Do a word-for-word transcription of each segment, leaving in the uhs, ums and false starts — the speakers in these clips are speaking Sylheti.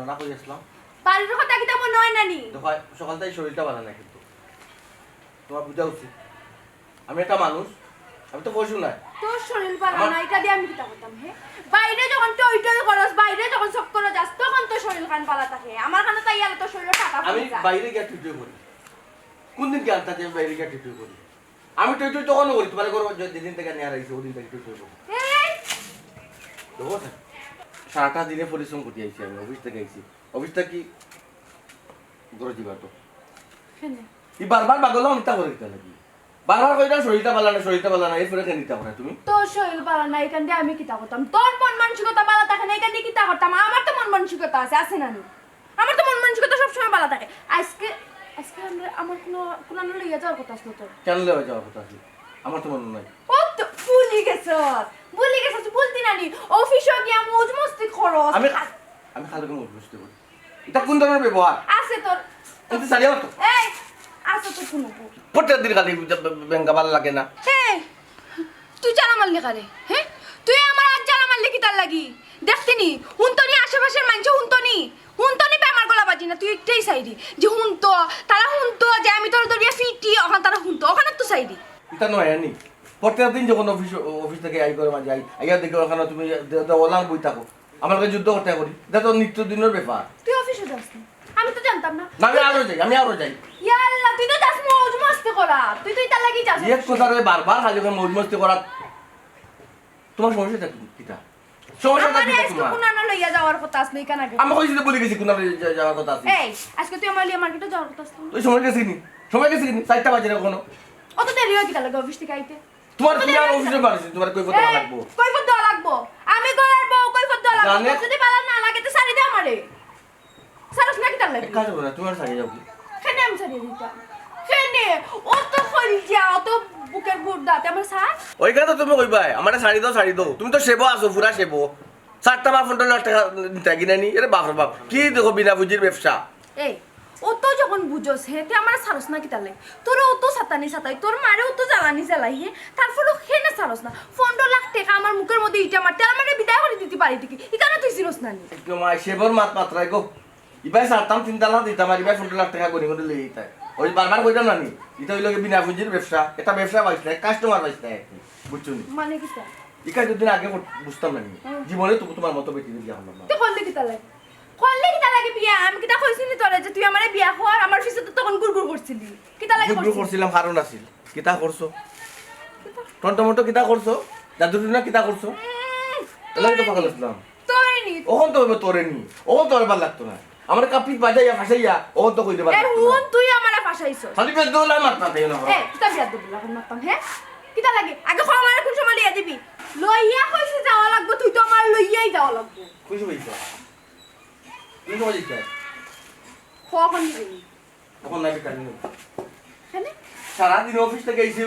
না কই আসলাম? বাড়ির কথা কিতা মনো অয় না নি? দেখো, সকাল থাকি শরীরটা ভালা না কিন্তু। তুমার বুঝা উচিত। আমি একটা মানুষ, আমি তো পশু নায়। তোর শরীর ভালা না, ইটা দি আমি কিতা করতাম, হে? বাইরে যখন টই টই করস, বাইরে যখন চক্করো যাস, তখন তোর শরীর খান ভালা থাকে। আমার খানো তাই আলে তোর শরীর ফাটা আমি পড়ি যায়। বাইরে গিয়া টই টই করি? কুন দিন গেলতা যে আমি বাইরে গিয়া টই টই করি? আমি টই টই তখনও করি, তুমার ঘরো যে-, যেদিন থাকি নিয়া আইছি, ওদিন থাকি টই টই করি। এই! দেখো না, সারাটা দিনে পরিশ্রম করি আইছি আমি, অফিস থাকি আইছি। অফিস থাকি ঘরো যাইবা তো। কেনে? ই বারবার পাগল অইতাম কিতার লাগি? বারবার কইরা শরীরটা ভালা না, শরীরটা ভালা না, এরপরে কেনে ইতা করো তুমি? তোর শরীর ভালা না, ইখান দি আমি কিতা করতাম? তোর মন মানসিকতা ভালা থাকে না, ইখান দি কিতা করতাম? আমার তো মন মানসিকতা আছে, আছে না নি? আমার তো মন মানসিকতা সবসময় ভালা থাকে। আইজকে, আইজকে আমরা, আমার কুনু, কুনানো লইয়া যাওয়ার কথা আছিল তোর। কেনে লইয়া যাওয়ার কথা আছিল? আমার তো মনো নাই। ও তো ভুলি গেছস, ভুলি গেছস, ভুলতি না নি? অফিসো গিয়া মৌজ মস্তি করস। আমি, আমি কালকে মৌজ মস্তি করি। ইটা কুন ধরনের ব্যবহার? আছে তোর। এই তো সারিয়া তো। এই, আছে তোর কুনু। প্রত্যেক দিন খালি বেঙ্গা ভালা লাগে না। এই, তুই জালা মারলি কারে? হে? তুই আমার আত জালা মারলি কিতার লাগি? দেখতি নি? হুনতো নি আশেপাশের মানষে হুনতো নি? হুনতো নি বে আমার গলা বাজি না? তুই ইটাউ চাইরি যে হুনতো, তারা হুনতো যে আমি তোরে ধরিয়া ফিটি, অখান তারা হুনতো, অখান তো চাইরি। ইটা নয়া নি। প্রত্যেক দিন যখন অফিস, অফিস থাকি আই ঘরো মাঝে আই, আইয়া দেখি অখানো তুমি দে-, দেওয়ালার বই থাকো। আমার লগে যুদ্ধ করতে করি। ইটা তো নিত্য দিনের ব্যাপার। তুই অফিসো যাস নি? আমি তো জানতাম না। না, আমি আরো যাই, আমি আরো যাই। ইয়া আল্লাহ, তুই তো যাস মৌজ মস্তি করা। তুই তো ইতার লাগি যাস এক অফিসো। কথা রে, বারবার খালি ওখানে মৌজ মস্তি করা। তুমার সমস্যাটা কি, কিতা? সমস্যাটা আমারে কিতা আইজকে তুমার? কুনানো লইয়া যাওয়ার কথা আছিল, ইখান আগে। আমি কইছি তো ভুলি গেছি কুনানো লইয়া যা-, যাওয়ার কথা আছিল। এই, আইজকে তুই আমার লইয়া মার্কেটো যাওয়ার কথা আছিল। তুই সময় গেছে নি? সময় গেছে নি? চাইরটা বাজে না অখনো। অত দেরি অয় কিতার লাগি অফিস থাকি আইতে? তুমার, অত তুমি দেরি আর অয় অফিসে কিতার লাগি? পারছি, তুমারে কৈফিয়ত দেওয়া লাগবো। এই, কৈফিয়ত দেওয়া লাগবো। আমি ঘরর বউ, কৈফিয়ত দেওয়া লাগবো। জানে? তোর যদি ভালা না লাগে, তে ছাড়ি দে আমারে। ছাড়স না কিতার লাগি? এক কাজ করো না, তুমি আর ছাড়িয়ে যাও কি? কেনে আমি ছাড়িয়ে দিতাম? কেনে? অত কলিজা, অত বুকের গুড়া, তে আমারে ছাড়। ওইখান তো তুমি কইবায়, আমারে ছাড়ি দেও, ছাড়ি দেও। তুমি তো সেবো আছো, পুরা সেবো। চাইরটা বা পনরো লাখ টেকা নিতা কিনা নি? এরে বাপ রে বাপ, কি দেখো বিনা পুঁজির ব্যবসা। এই, অত যখন বুঝস, হে, তে আমারে ছাড়স না কিতার লাগি? তোরে অত সাতানি সাতাই, তোর মারে অত জ্বালানি জ্বালাই, হে, তারপরেও কেনে ছাড়স না? পনরো লাখ টেকা আমার মুখর মধ্যে ইটা মারতে, আমারে বিদায় করি দিতে পারি দেখি, ইখানো তুই চিনস না নি? একদম আই সেবর মাত মাতরায় গো। ইবায় ছাড়তাম তিন তালা দিতাম, আর ইবায় পনরো লাখ টেকা গনি গনি লইয়া যাইতায়। ওই বারবার কইরাম না নি, ইটা অইলো গি বিনা পুঁজির ব্যবসা, ইটা ব্যবসা পাইছ না, কাস্টমার পাইছ না আর কি, বুঝছো নি? মানে কিতা? ইখান দুদিন আগে কর-, বুঝতাম না নি, হুম। জীবনে তো তুমার মতো বেটিরে বিয়া করলাম না। তে করলে কিতার লাগি? করলে কিতার লাগি বিয়া? আমি কিতা কইছি নি তোরে যে তুই আমারে বিয়া কর? আমার পিছে তো তখন গুড়গুড় করছিলি। কিতার লাগি গুড়গুড় করছিলি? করছিলাম, কারণ আছিল। কিতা করছো? কিতা? টন্টমন্ট কিতা করছো? জাদু টুনা কিতা করছো? উম, এর লাগি তো পাগল আছিলাম। তোরে নি। অখন তো অইবো তোরে নি। অখন তোরে ভালা লাগতো না। আমারে কাপিত বাজাইয়া ফাঁসাইয়া, অখন তো কইতে পারলাম না। হুন, তুই আমারে ফাঁসাইছস। খালি বেয়াদবি মাত মাতে না। এ, কিতা বেয়াদবি মাততাম, হে? কিতার লাগি? আগে ক আমারে কুন সময় লইয়া দিবি? লইয়া কইছি যাওয়া লাগবো, তুই তো আমারে লইয়াউ যাওয়া লাগবো। কুন সময় যাইতে? কুন সময় যাইতে? কখন দিবি? অখন নাই, বিকালে নিমু। কেনে? সারাদিন অফিস থাকি আইছি,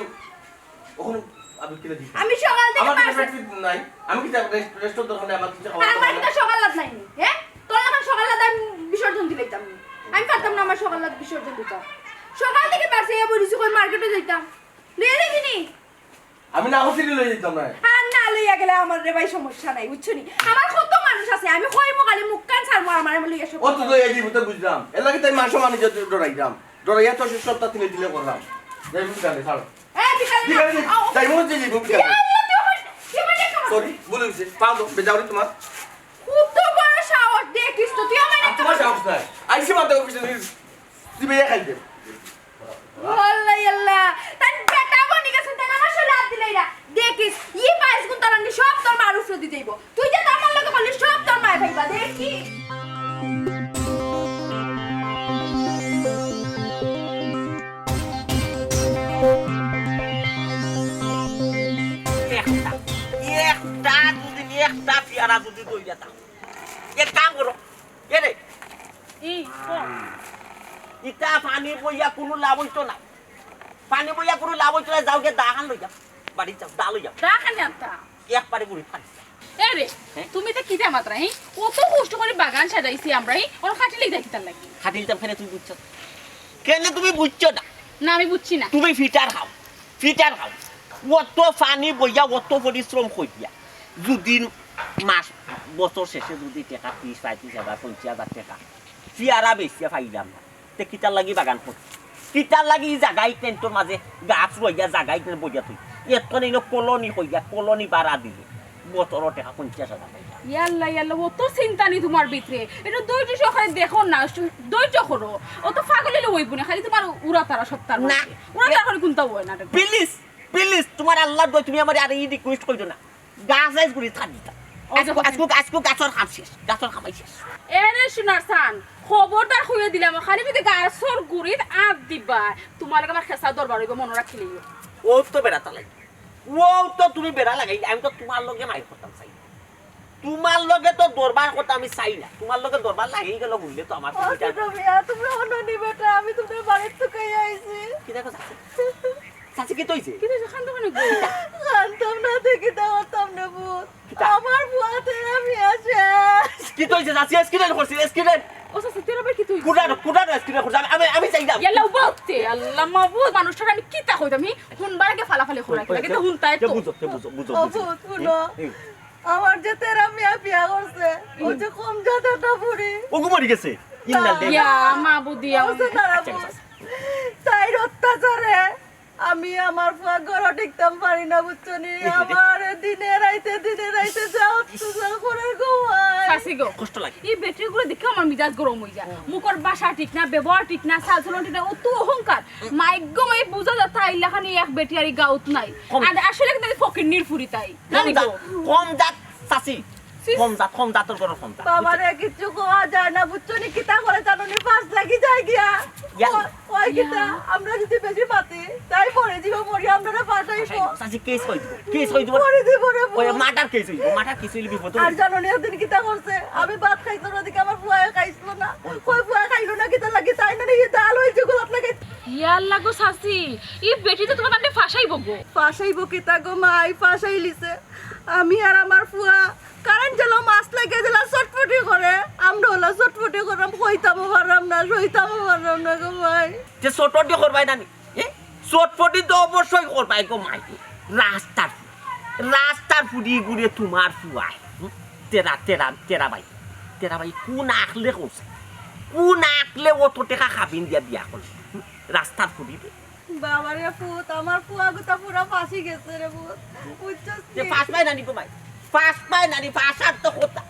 অখন আমি কিলা দিতাম? আমি সকাল থাকি আমার তো পারছি। পেট নাই, আমি কিতা রেস্ট, রেস্টর দরকার নাই, আমার কিতা খাওয়া আমার দরকার নাই। তো সকাল রাত নাই নি, হে? তোর লাখান সকাল রাত আমি বিসর্জন দিলাইতাম নি। আমি পারতাম না আমার সকাল রাত বিসর্জন দিতাম। সকাল থাকি পারছি, এ বলিছি কই মার্কেটো যাইতাম। লইয়া যাবি নি? আমি না করছি লইয়া যাইতাম না। আর না লইয়া গেলে আমার রে ভাই সমস্যা নাই, বুঝছো নি? আমার কত মানুষ আছে, আমি কইমু খালি মুখখান ছাড়মু, আমারে লইয়া সব। ও তো লইয়া যাইবো তো বুঝলাম। এর লাগি তাই মান সম্মান ইজ্জত ডরাইতাম। ডরাইয়া তো সে সবটা তিলে তিলে করলাম। যাইমু বিকালে, ছাড়ো। এ, বিকালে না। বিকালে যাই-, আও। যাইমু যে যাইমু বিকালে। ইয়া আল্লাহ, তুই আমার, তুই আমার একটা সরি, ভুল অইছে। পাও তো, বেজাউরি তুমার। কত বড় সাহস দেখিস তো, তুই আমার আর একটা তুমার সাহস নাই। আইসি মাত্র অফিসে তুই, তুই বেরিয়ে খাইবে। আল্লাহ, আল্লাহ। তাই বেটা বনি গেছে, তাই আমার শরীরে হাত দিলে এরা। দেখিস, ই পাইস গুণ তালানি সব তোর মার উপরে দি যাইব। তুই যে আমার লগে করলি, সব তোর মায় পাইবা, দেখি। একটা, একটা যদি, একটা পিয়ারা যদি দইয়া দাও। এক কাম করো, এ রে। ই, ক। ইতা পানি বইয়া কুনু লাভ অইতো না। পানি বইয়া কুনু লাভ অইতো না, যাও গিয়া দা খান লইয়া। বাড়ি যাও, দা লইয়া। দা খান আনতা? একবারে গুড়ি ফাটি। এ রে, হ্যাঁ? তুমি তো কিতা মাতরায়, হি? অত কষ্ট করি বাগান সাজাইছি আমরা, হি? অখন কাটিলে ইতা কিতার লাগি? কাটিলিতাম কেনে তুমি বুঝছো? কেনে তুমি বুঝছো না? না, আমি বুঝছি না। তুমি ফিটার খাও, ফিটার খাও। অত পানি বইয়া, অত পরিশ্রম করিয়া, যদি মাস, বছর শেষে যদি টেকা ত্রিশ, পঁয়ত্রিশ হাজার, পঞ্চাশ হাজার টেকা, চেয়ারা বেচিয়া পাইলাম না, তে কিতার লাগি বাগান করছি? কিতার লাগি ই জাগা ই টেন্টর মাঝে গাছ রুয়াইয়া জাগা ই বইয়া থই? এত নেই না কলোনি কইয়া, কলোনি ভাড়া দিলে বছরও টেকা পঞ্চাশ হাজার পাইলাম। ইয়াল্লা, ইয়াল্লা, অত চিন্তা নি তুমার ভিতরে। একটু ধৈর্য সহকারে দেখো না, ধৈর্য করো। অত পাগল অইলে অইবো না, খালি তুমার উড়া তারা সত্তার না। মাঝে। উড়া তারা করে কুন্তা অয় না। Please, please, তুমার আল্লার দোয়াই, তুমি আমারে আর ই request কইরো না। গাছ আইজ গুড়ি থাকি দিতা। আজকু, আজকু, আজকু গাছর কাম শেষ, গাছর কামাই শেষ। এরে সোনার চান, খবরদার কইয়া দিলাম, খালি যদি গাছর গুড়িত আত দিবা, তুমার লগে আমার খেসা দরবার অইবো, মনো রাখিলিও। অউ তো বেড়া তালাই, অউ তো তুমি বেড়া লাগাই, আমি তো তুমার লগে মাইর করতাম চাই না। তুমার লগে তো দরবার করতাম আমি চাই না, তুমার লগে দরবার লাগি গেল বুললে তো আমার ও ছোট মিয়া, তুমরা অনো নি বেটা, আমি তুমরার বাড়িত তো খাইয়া আইছি। কি দেখো চাচি? চাচি, কিতা অইছে? কিতা অইছে? কান্দো কেনে গো? কান্দতাম না, দেখি দাও, তাম না ভূত। কিতা? আমার ফুয়া তেরা মিয়া শেষ। কিতা অইছে চাচি? Accident করছে, accident। ও চাচি, তেরা ভাই কিতা অইছে? কুনার, কুনার accident করছে? আমি, আমি, আমি চাই না। ইয়াল্লা, উবাউতে, আল্লা মাবুদ, মানুষটারে আমি কিতা কইতাম, হি হুনবার আগে ফালাফালি করাই, কিতা হুনতায় তো। বুঝো, বুঝো, বুঝো, ও বুঝো। ভূত, হুনো। হুম। আমার যে তেরা মিয়া বিয়া করছে, ও যে কম জাত একটা ফুরি। ওগু মরি গেছে। ইন্না লিল্লাহ। ইয়া মাবুদি, ও যে তারা আচ্ছা, আচ্ছা। তাইর অত্যাচারে আমি আমার ফুয়া ঘরো টিকতাম পারি না, বুঝছো নি? আমারে দিনে রাইতে, দিনে রাইতে যে অত্যাচার করে গো ভাই। চাচি গো, কষ্ট লাগে। ই বেটিগুরে দেখি আমার মিজাজ গরম অই যায়। মুখর ভাষা ঠিক না, ব্যবহার ঠিক না, চালচলন ঠিক না, অত অহংকার। মাইগ্গো মাই বুঝা যায়, তাই লাখানি এক বেটি আর ই গাউত নাই। কম। আর আসলে কিন্তু ফকিন্নির ফুরি তাই। কম জাত, কম জাত, চাচি। কম জাত, কম জাতর ঘরর কম জাত। বাবারে, কিচ্ছু কওয়া যায় না, বুঝছো নি? কিতা করে জানো নি? ফাঁস লাগি যায় গিয়া। ইয়া। ওই, ওই কিতা? ইয়া। আমরা যদি বেশি মাতি, তাই মরি যিবো, মরি আমরারে ফাঁসাইবো। চাচি, case অই যিবো, case অই যিবো। মরি যিবো রে, ওই murder case অই যিবো, murder case অইলে বিপদ অই যিবো। আর জানো নি, একদিন কিতা করছে? আমি ভাত খাইতাম না, দেখি আমার ফুয়ায় খাইছিল না। ওই। কই ফুয়া খাইলো না, কিতা লাগি? তাই না, ই ডাল অইছে, গোলাপ লাগে। ইয়াল্লা গো চাচি, ই বেটি তো তুমার তাতে ফাঁসাইবো গো। ফাঁসাইবো কিতা গো মাই, ফাঁসাইলিছে। আমি আর আমার ফুয়া কারেন্ট যেলা মাছ লাগে যেলা চটপটি করে, আমরা ওলা চটপটি করলাম, কইতামও পারলাম না, সইতামও পারলাম না গো ভাই। যে চটপটি করবায় না নি? এ? চটপটি তো অবশ্যই করবায় গো মাই। রাস্তার, রাস্তার ফুরি ঘুরে তুমার ফুয়ায়। হুম? তেরা, তেরা, তেরা ভাই। তেরা ভাই কুন আখলে করছে? কুন আখলে অত টেকা কাবিন দিয়া বিয়া করছে? হুম? রাস্তার ফুরি রে। বাবারে ফুত, আমার ফুয়া গুতা পুরা ফাঁসি গেছে রে ফুত। বুঝছস নি? ফাঁস পায় না নি গো মাই? ফাঁস পায় না নি, ফাঁসার তো কথা।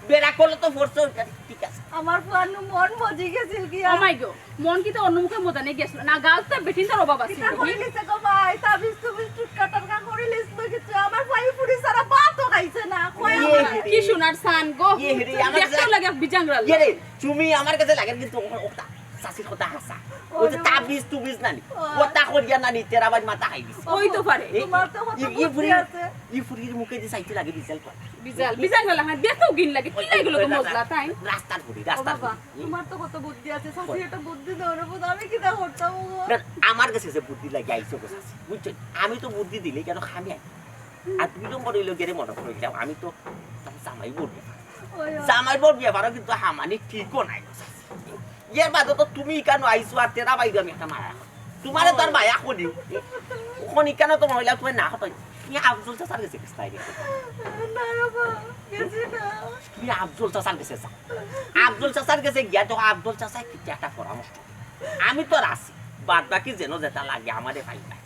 বেড়া করলে তো ফোর্স অইবো, ঠিক আছে। আমার ফুয়ার নু মন মজি গেছিল কি ও আর? মাই গো, মন কিতা অন্য মুখে মজা নেই গেছিল না, গাল তো বেটিন তার অভাব আছে। কিতা করিলিছে গো মাই? তাবিজ তুবিজ টুটকা টাটকা করিলিছে তো কিছু। আমার ফুয়া ই ফুরি ছাড়া ভাতও খাইছে না। কই ইয়ে আমার রে। কি সোনার সান গো। ইয়ে রে, আমার দেখতেও লাগে বিজাংরাল। ইয়ে রে, তুমি আমার কাছে লাগে কিন্তু ওটা চাচির কথা হাছা। ওই যে তাবিজ তুবিজ নানি, কথা করিয়া নানি, তেরা ভাইর মাথা খাই দিছে। ওই তো পারে। এই, তোমার তো কত ই, ই বুদ্ধি ফুরি, আছে। ই ফুরির মুখে যে চাইতে লাগে বিজাল করা। বিজাল, বিজাল গলা, হ্যাঁ, দেখতেও ঘিন লাগে, কি ওই, লাগে ওই, লোক ওই, মজলা, তাই? রাস্তার ফুরি, ও রাস্তার বাবা, ফুরি। তোমার তো কত বুদ্ধি আছে, চাচি, কই? একটা বুদ্ধি দাও রে, বুঝ, আমি কিতা করতাম গো? না, আমার কাছে যে বুদ্ধি লাগে আইছো গো চাচি, বুঝছো? আমি তো বুদ্ধি দিলে কেন খামি আই? আর দুই নম্বর অইলো গেরে মনে করে যাও, আমি তো জামাই বউর ব্যাপার। ওই, ওই। জামাই বউর ব্যাপারও কিন্তু হামানি ঠিকও নাই গো চাচি। এর বাদে তো তুমি কেন আইছো আর তেরা ভাইরে আমি একটা মায়া করি। তোমারে তো আর মায়া করি। ওখানে কেন তো মহিলা তুমি না হতো? তুমি আফজল চাচার গেছে গেছো তাই রে? না রে বাবা, গেছি না। তুমি আফজল চাচার গেছে যাও। আফজল চাচার গেছে গিয়া তো আফজল চাচায় কিছু একটা পরামর্শ দিবে। আমি তো আর আছি। বাদ বাকি যেন যেটা লাগে আমারে পাইবা।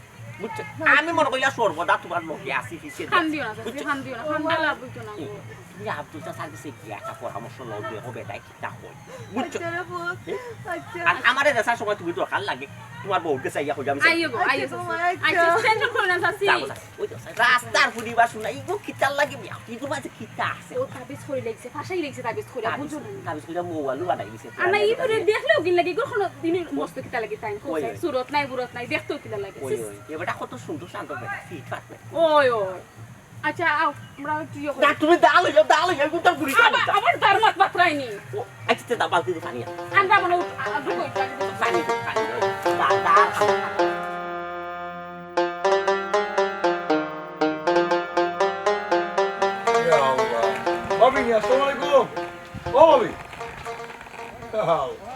বুঝছো? আমি মনে করিয়া সর্বদা তোমার লগে আছি, পিছে কান দিও না, বুঝছো? কান দিও না, কান দিও না, বুঝছো না গো। তুমি আফজল চাচার গেছে গিয়া একটা পরামর্শ লও, দেখো বেটায় কিতা কয়। বুঝছো? আচ্ছা রে পুত, এ? আচ্ছা। আর আমারে দেখার সময় তুমি দরকার লাগে, তোমার বউর গেছে আইয়া কইবা আমি আইও গো, আইও আচ্ছা, গো, আইও। আচ্ছা। টেনশন করো না, চাচি। যাবো, যাবো। ওই তো, রাস্তার ফুরি বা শোনা, ইগো কিতার লাগে বিয়া, ইগো মাঝে কিতা আছে? ও তাবিজ করি লাগছে, ফাঁসাই লাগছে তাবিজ করি, তাবিজ, বুঝো না। তাবিজ করি মৌ আলু বানাই দিছে। আর না, ই করে দেখলেও ঘিন লাগে, ইগোর কোনো দিনই মস্ত কিতা লাগে তাই, ওই, ওই। সুরত নাই, বুরত নাই, দেখতেও কিতা লাগে। ওই, ওই। এ বেটা কত সুন্দর শান্ত বেটা, ফিট ফাট বেটা। ওই, ওই। আচ্ছা, আও, আমরা একটু ইয়ে করি। না, তুমি দা লইও, দা লইও, আমি তো ঘুরি আবার, খাই। আবার দার মাত বাতরাইনি। ও, আচ্ছা, তে দা বালতি দিয়ে পানি আন। ঠান্ডা মনে উঠ-, আ, ঢুকো, একটু। পানি দে, পানি দে। দা, দা। ইয়া আল্লাহ। ভাবি, আসসালামু আলাইকুম। ও ভাবি। ইয়া আল্লাহ।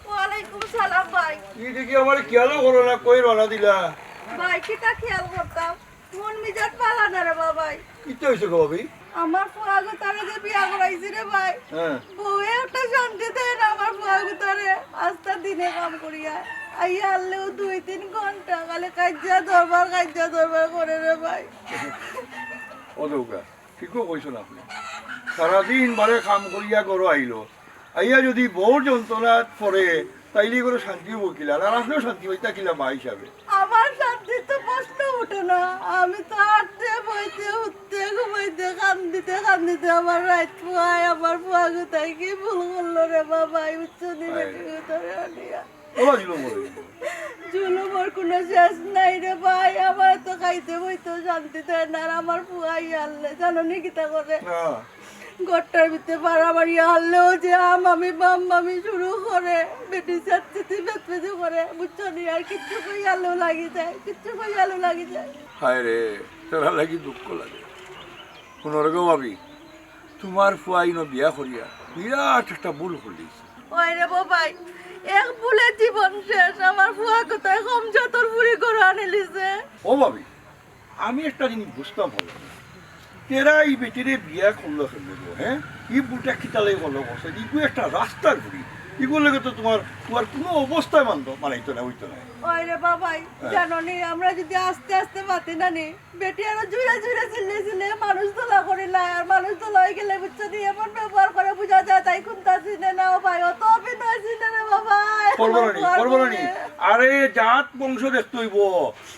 ওয়ালাইকুম সালাম ভাই। ই দেখি আমার খেয়ালও করো না, কই রওনা দিলা? ভাই, কিতা খেয়াল করতাম? মন মিজাজ ভালা না রে বাবাই। কিতা হইছে গো ভাবি? আমার ফুয়াগুতারে যে বিয়া করাইছি রে ভাই, হ্যাঁ। বউয়ে একটা শান্তি দেয় না আমার ফুয়াগুতারে। আস্তা দিনে কাম করিয়া আইয়া হারলেও দুই তিন ঘন্টা খালি কাইজ্জা দরবার, কাইজ্জা দরবার করে রে ভাই। ও দৌকা, ঠিকও কইছইন আপনে। সারাদিন বারে কাম করিয়া ঘরো আইলো, আইয়া যদি বউর যন্ত্রণাত পড়ে, তাইলে ইগুর শান্তি অইবো কিলা? আর আপনেও শান্তি পাইতা কিলা মা হিসাবে? আমার শান্তির তো প্রশ্ন উঠে না। আমি তো আটতে, বইতে, উঠতে, ঘুমাইতে, কান্দিতে, কান্দিতে আমার রাইত পুয়ায়, আমার ফুয়াগুতায় কি ভুল করলো রে বাবা, এই উচ্চ নিবেদিত আনিয়া। ওরা জুলুম করে। জুলুমর কোনো শেষ নাই রে ভাই, আমার তো খাইতে বইতেও শান্তি দেয় না। আর আমার ফুয়া ইয়া হারলে জানো নি কিতা করে? না। ঘরটার ভিতরে বাড়াবাড়ি হারলেও যে আম আমি, বাম আমি শুরু করে, বেটি চাচ্ছি তুই বেতবেদি করে, বুঝছো নি? আর কিচ্ছু কইয়ালেও লাগি যায়, কিচ্ছু কইয়ালেও লাগি যায়। হায় রে, তোরা লাগি দুঃখ লাগে। হুনো রে গো ভাবি, তুমার ফুয়াইন বিয়া করিয়া বিরাট একটা ভুল করলিছে। ওই রে বাবাই, এক ভুলে জীবন শেষ। আমার ফুয়াগুতায় কম জাতর ফুরি ঘরো আনিলিছে। ও ভাবি, আমি একটা জিনিস বুঝতাম পারলাম না। তেরা ই বেটিরে বিয়া করলো কেমনে গো, হ্যাঁ? ই ভুলটা কিতার লাগি করলো করছে? ইগু একটা রাস্তার ফুরি। ইগুর লগে তো তুমার, তুমার কোনো অবস্থায় মানতো, মানাইতো না, অইতো না। ওই রে বাবাই, হ্যাঁ। জানো নি, আমরা যদি আস্তে আস্তে মাতি না নি, বেটি আরো জুরে জুরে চিল্লে চিল্লে মানুষ দলা করিলায়, আর মানুষ দলা অই গেলে বুঝছো নি, এমন ব্যবহার করে বুঝা যায় তাই কুন্তা চিনে না, ও ভাই, অত অভিনয় চিনে রে বাবাই। করবো না নি, করবো না নি। আরে জাত বংশ দেখতে অইবো।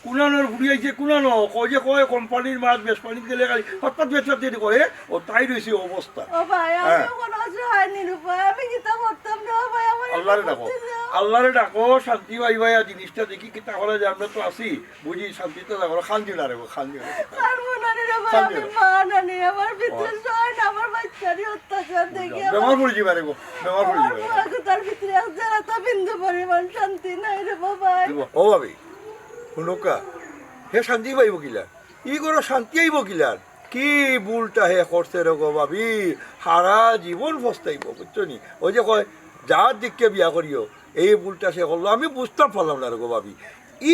কুনানোর ফুরি আইছে, কুনানো, কয় যে কয় কোম্পানির মাছ বেশ পানিত গেলে খালি হঠাৎ বেশ পানিত করে, ও তাই রইছে অবস্থা। ও ভাই, আমি হ্যাঁ। এখন অসহায় নিরুপায়, আমি কিতা করতাম রে, ও ভাই, আমার আল্লাহরে ডাকো, আল্লাহরে ডাকো, শান্তি পাইবায়, আর জিনিসটা দেখি কিতা করা যায়, আমরা তো আছি, বুঝি, শান্তিতে থাকো, কান্দিও না রে গো, কান্দিও না। কান্দবো না রে, রে ভাই, কান্দিও আমি না। মা নানি, আমার ভিতরে ও। সয় না, আমার বাচ্চারই অত্যাচার দেখি, আমার বেমার পড়ি যাইবা রে গো, বেমার পড়ি যাইবা। আমার মাকে তার ভিতরে এক জেলাটা বিন্দু পরিমাণ শান্তি নাই রে বাবা। ও ভাবি, হুনুক্কা, হে শান্তি পাইবো কিলা? ই ঘরো শান্তি আইবো কিলার? কি ভুলটা হে করছে রে গো ভাবি? হারা জীবন পস্তাইবো, বুঝছো নি? ওই যে কয়, জাত দেখিয়া বিয়া করিও, এই ভুলটা সে করলো। আমি বুঝতাম পারলাম না রে গো ভাবি,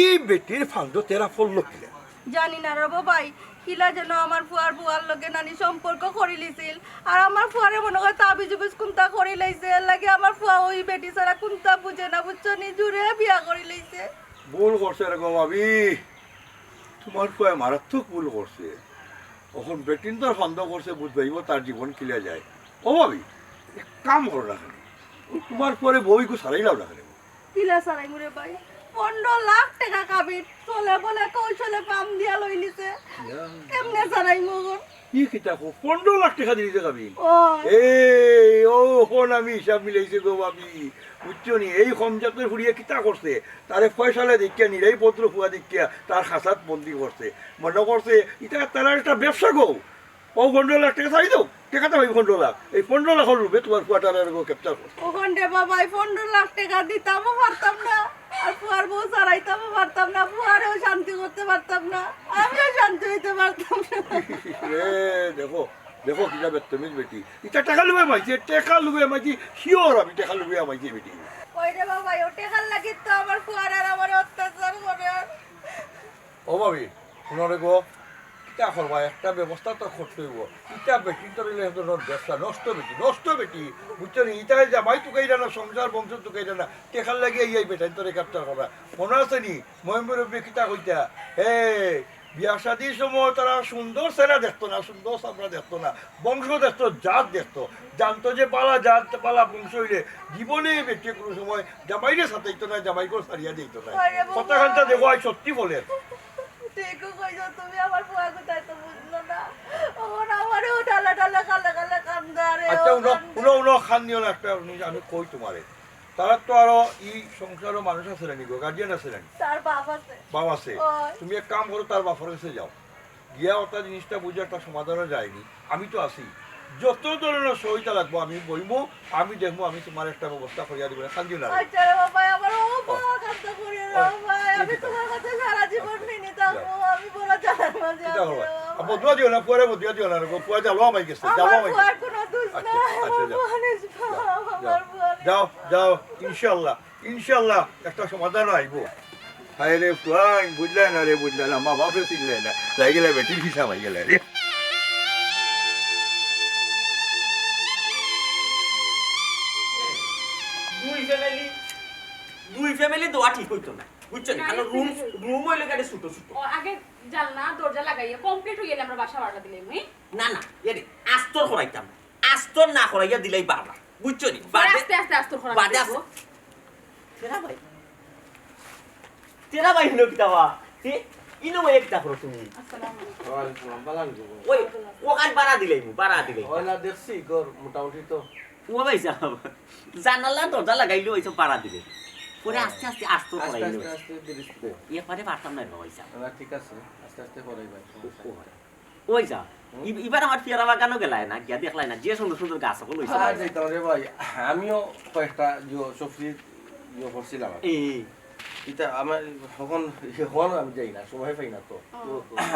ই বেটির ফান্দো তেরা পড়লো কিলা? জানি না রে বাবাই, কিলা যেন আমার ফুয়ার ফুয়ার লগে নানি সম্পর্ক করিলিছিল। আর আমার ফুয়ারে মনে হয় তাবিজ উবিজ কুন্তা করিলাইছে, এর লাগি আমার ফুয়া ওই বেটি ছাড়া কুন্তা বুঝে না, বুঝছো নি? জুরে বিয়া করিলাইছে। ভুল করছে রে গো ভাবি, তুমার ফুয়ায় মারাত্মক ভুল করছে। অখন বেটিন্তর ফান্দো করছে, বুঝবায়বো তার জীবন কিলা যায়। ও ভাবি, এক কাম করো না কেনে, তুমার ফুয়ারে বউগু ছাড়াইলাও না কেনে। কিলা ছাড়াইমু রে ভাই? পনরো লাখ টেকা কাবিন, ছলে বলে কৌশলে পাম দিয়া লইলিছে। ইয়া। কেমনে ছাড়াইমু অখন? ই কিতা কও, পনরো লাখ টেকা দিলিছে কাবিন? ও। এই, ও, অখন আমি হিসাব মিলাইছি গো ভাবি। বুঝছো নি? এই কম জাতর ফুরিয়ে কিতা করছে? তারে ফয়সালা দেখিয়া, নিরাই ভদ্র ফুয়া দেখিয়া, তার খাঁচাত বন্দি করছে। মনে করছে, ইটা তার একটা ব্যবসা গো। ও পনরো লাখ টেকা ছাড়ি দেও, টেকা তো ভাই পনরো লাখ। এই পনরো লাখর লোভে তুমার ফুয়াটারে আর গো capture করছে। অখন রে বাবা, এই পনরো লাখ টেকা দিতামও পারতাম না, আর ফুয়ার বউ ছাড়াইতামও পারতাম না, ফুয়ারেও শান্তি করতে পারতাম না, আমিও শান্তি অইতে পারতাম না। রে, দেখো, দেখো, কিতা বেত্তমিজ বেটি। ইটা টেকা লুবে মাইছে, টেকা লুবে মাইছে, sure আমি টেকা লুবে মাইছে বেটি। ওই রে বাবা, ও টেকার লাগি তো আমার ফুয়ার আর আমার অত্যাচার করে। ও ভাবি, হুনো রে গো, কিতা করবা, একটা ব্যবস্থা তো করতে অইবো। ইটা বেটি তো রইলে এক ধরনের ব্যবসা, নষ্ট বেটি, নষ্ট বেটি, বুঝছো নি? ইটায় জামাই তুকাইরা না, সংসার বংশ তুকাইরা না, টেকার লাগি এই, এই বেটাইন্তরে capture করা। মনো আছে নি? ময়-মুরব্বি কিতা কইতা? হে, বিয়া শাদির সময় তারা সুন্দর চেহারা দেখতো না, সুন্দর চামড়া দেখতো না, বংশ দেখতো, জাত দেখতো, জানতো যে বালা জাত, বালা বংশ অইলে জীবনে বেটিয়ে কোনো সময় জামাইরে সাতাইতো না, জামাই ঘর ছাড়িয়া যাইতো না। আরে বাবা। কথাখানটা দেখো, আই সত্যি বলে। ঠিকও কইছো তুমি, আমার ফুয়া কথায় তো বুঝলো না। অখন আমারেও ঢালা ঢালা কালা কালা কান্দে, আরে আচ্ছা, ও হুনো, কান্দে। হুনো, হুনো, কান্দিও না, একটা জিনিস আমি কই তুমারে। তারা তো আরো ই সংসারো মানুষ আছে নানি গো, guardian আছে নানি? তার বাপ আছে। বাপ আছে। ওই। তুমি এক কাম করো, তার বাপর কাছে যাও, গিয়া ওটা জিনিসটা বুঝো, একটা সমাধানও যায়নি। আমি তো আছি, যত ধরনের সহায়তা লাগবো আমি বইমু, আমি দেখমু, আমি তুমার একটা ব্যবস্থা করিয়া দিমু, কান্দিও না। আচ্ছা রে বাবা, আমার ও ও। বাবা কান্দ করি রে ও, বাবা, এই আমি কিতা? তুমার কাছে সারা জীবন ঋণী থাকবো, যাও। আমি বড় জ্বালার মাঝে কিতা আছি করবা? রে বাবা। আর বদুয়া দিও না, ফুয়ারে বদুয়া দিও না রে গো, ফুয়া জ্বালা আমাই গেছে, জ্বালা আমার আমাই ফুয়ার গেছে। কোনো দোষ আচ্ছা, নাই, আচ্ছা, আমার যাও। ফুয়া নিষ্পাপ, যাও, আমার ফুয়া যাও, যাও, ইনশাআল্লাহ, ইনশাআল্লাহ একটা সমাধান আইবো। হায় রে ফুয়াইন, বুঝলে না রে, বুঝলে না, মা বাপরে চিনলে না, যাই গেলে বেটির হিসাব আই গেলে রে। ফ্যামিলি দেওয়া ঠিক অইতো না, বুঝছো নি? না, কারণ রুম, রুম অইলো গিয়া ছোট ছোট। ও, আগে জানলা দরজা লাগাইয়া কমপ্লিট অইলে আমরা বাসা ভাড়া দিলে, হুম? না, না, এরে আস্তর করাইতাম না, আস্তর না করাইয়া দিলাই বালা, বুঝছো নি? পরে বাদে, আস্তে আস্তে আস্তর করা বাদে লাগবো। আস্তে। তেরা ভাই, তেরা ভাই হলো কিতা বা? হে? ইনো ভাই একটা করো তুমি। আসসালামু আলাইকুম। ওয়ালাইকুম সালাম, বালা আছো? ওই, ও কাজ বাড়া দিলাই, বাড়া দিলাই। ওই না দেখছি, ঘর মোটামুটি তো। ও ভাই সাহেব, জানালা দরজা লাগাইলে ওই সব বাড়া দিলে। পরে আস্তে আস্তে আস্তে আস্তে করাইলে আস্তে ওই। আস্তে ধীরে সুস্থে। এরপরে পারতাম না রে ভাই সাহেব। না, ঠিক আছে, আস্তে আস্তে করাই ভাই, সমস্যা ও নেই। ভাই। ওই যা, হুম? ই-, ইবার আমার পিয়ারা বাগানও গেলায় না, গিয়া দেখলায় না, যে সুন্দর সুন্দর গাছ অকল অইছে। আর যাইতাম রে ভাই, আমিও কয়েকটা ইয়ো সবজি ইয়ো করছিলাম আর কি। এই। ইতা আমার এখন, এখন আমি যাই না, সময় পাই না তো। ও।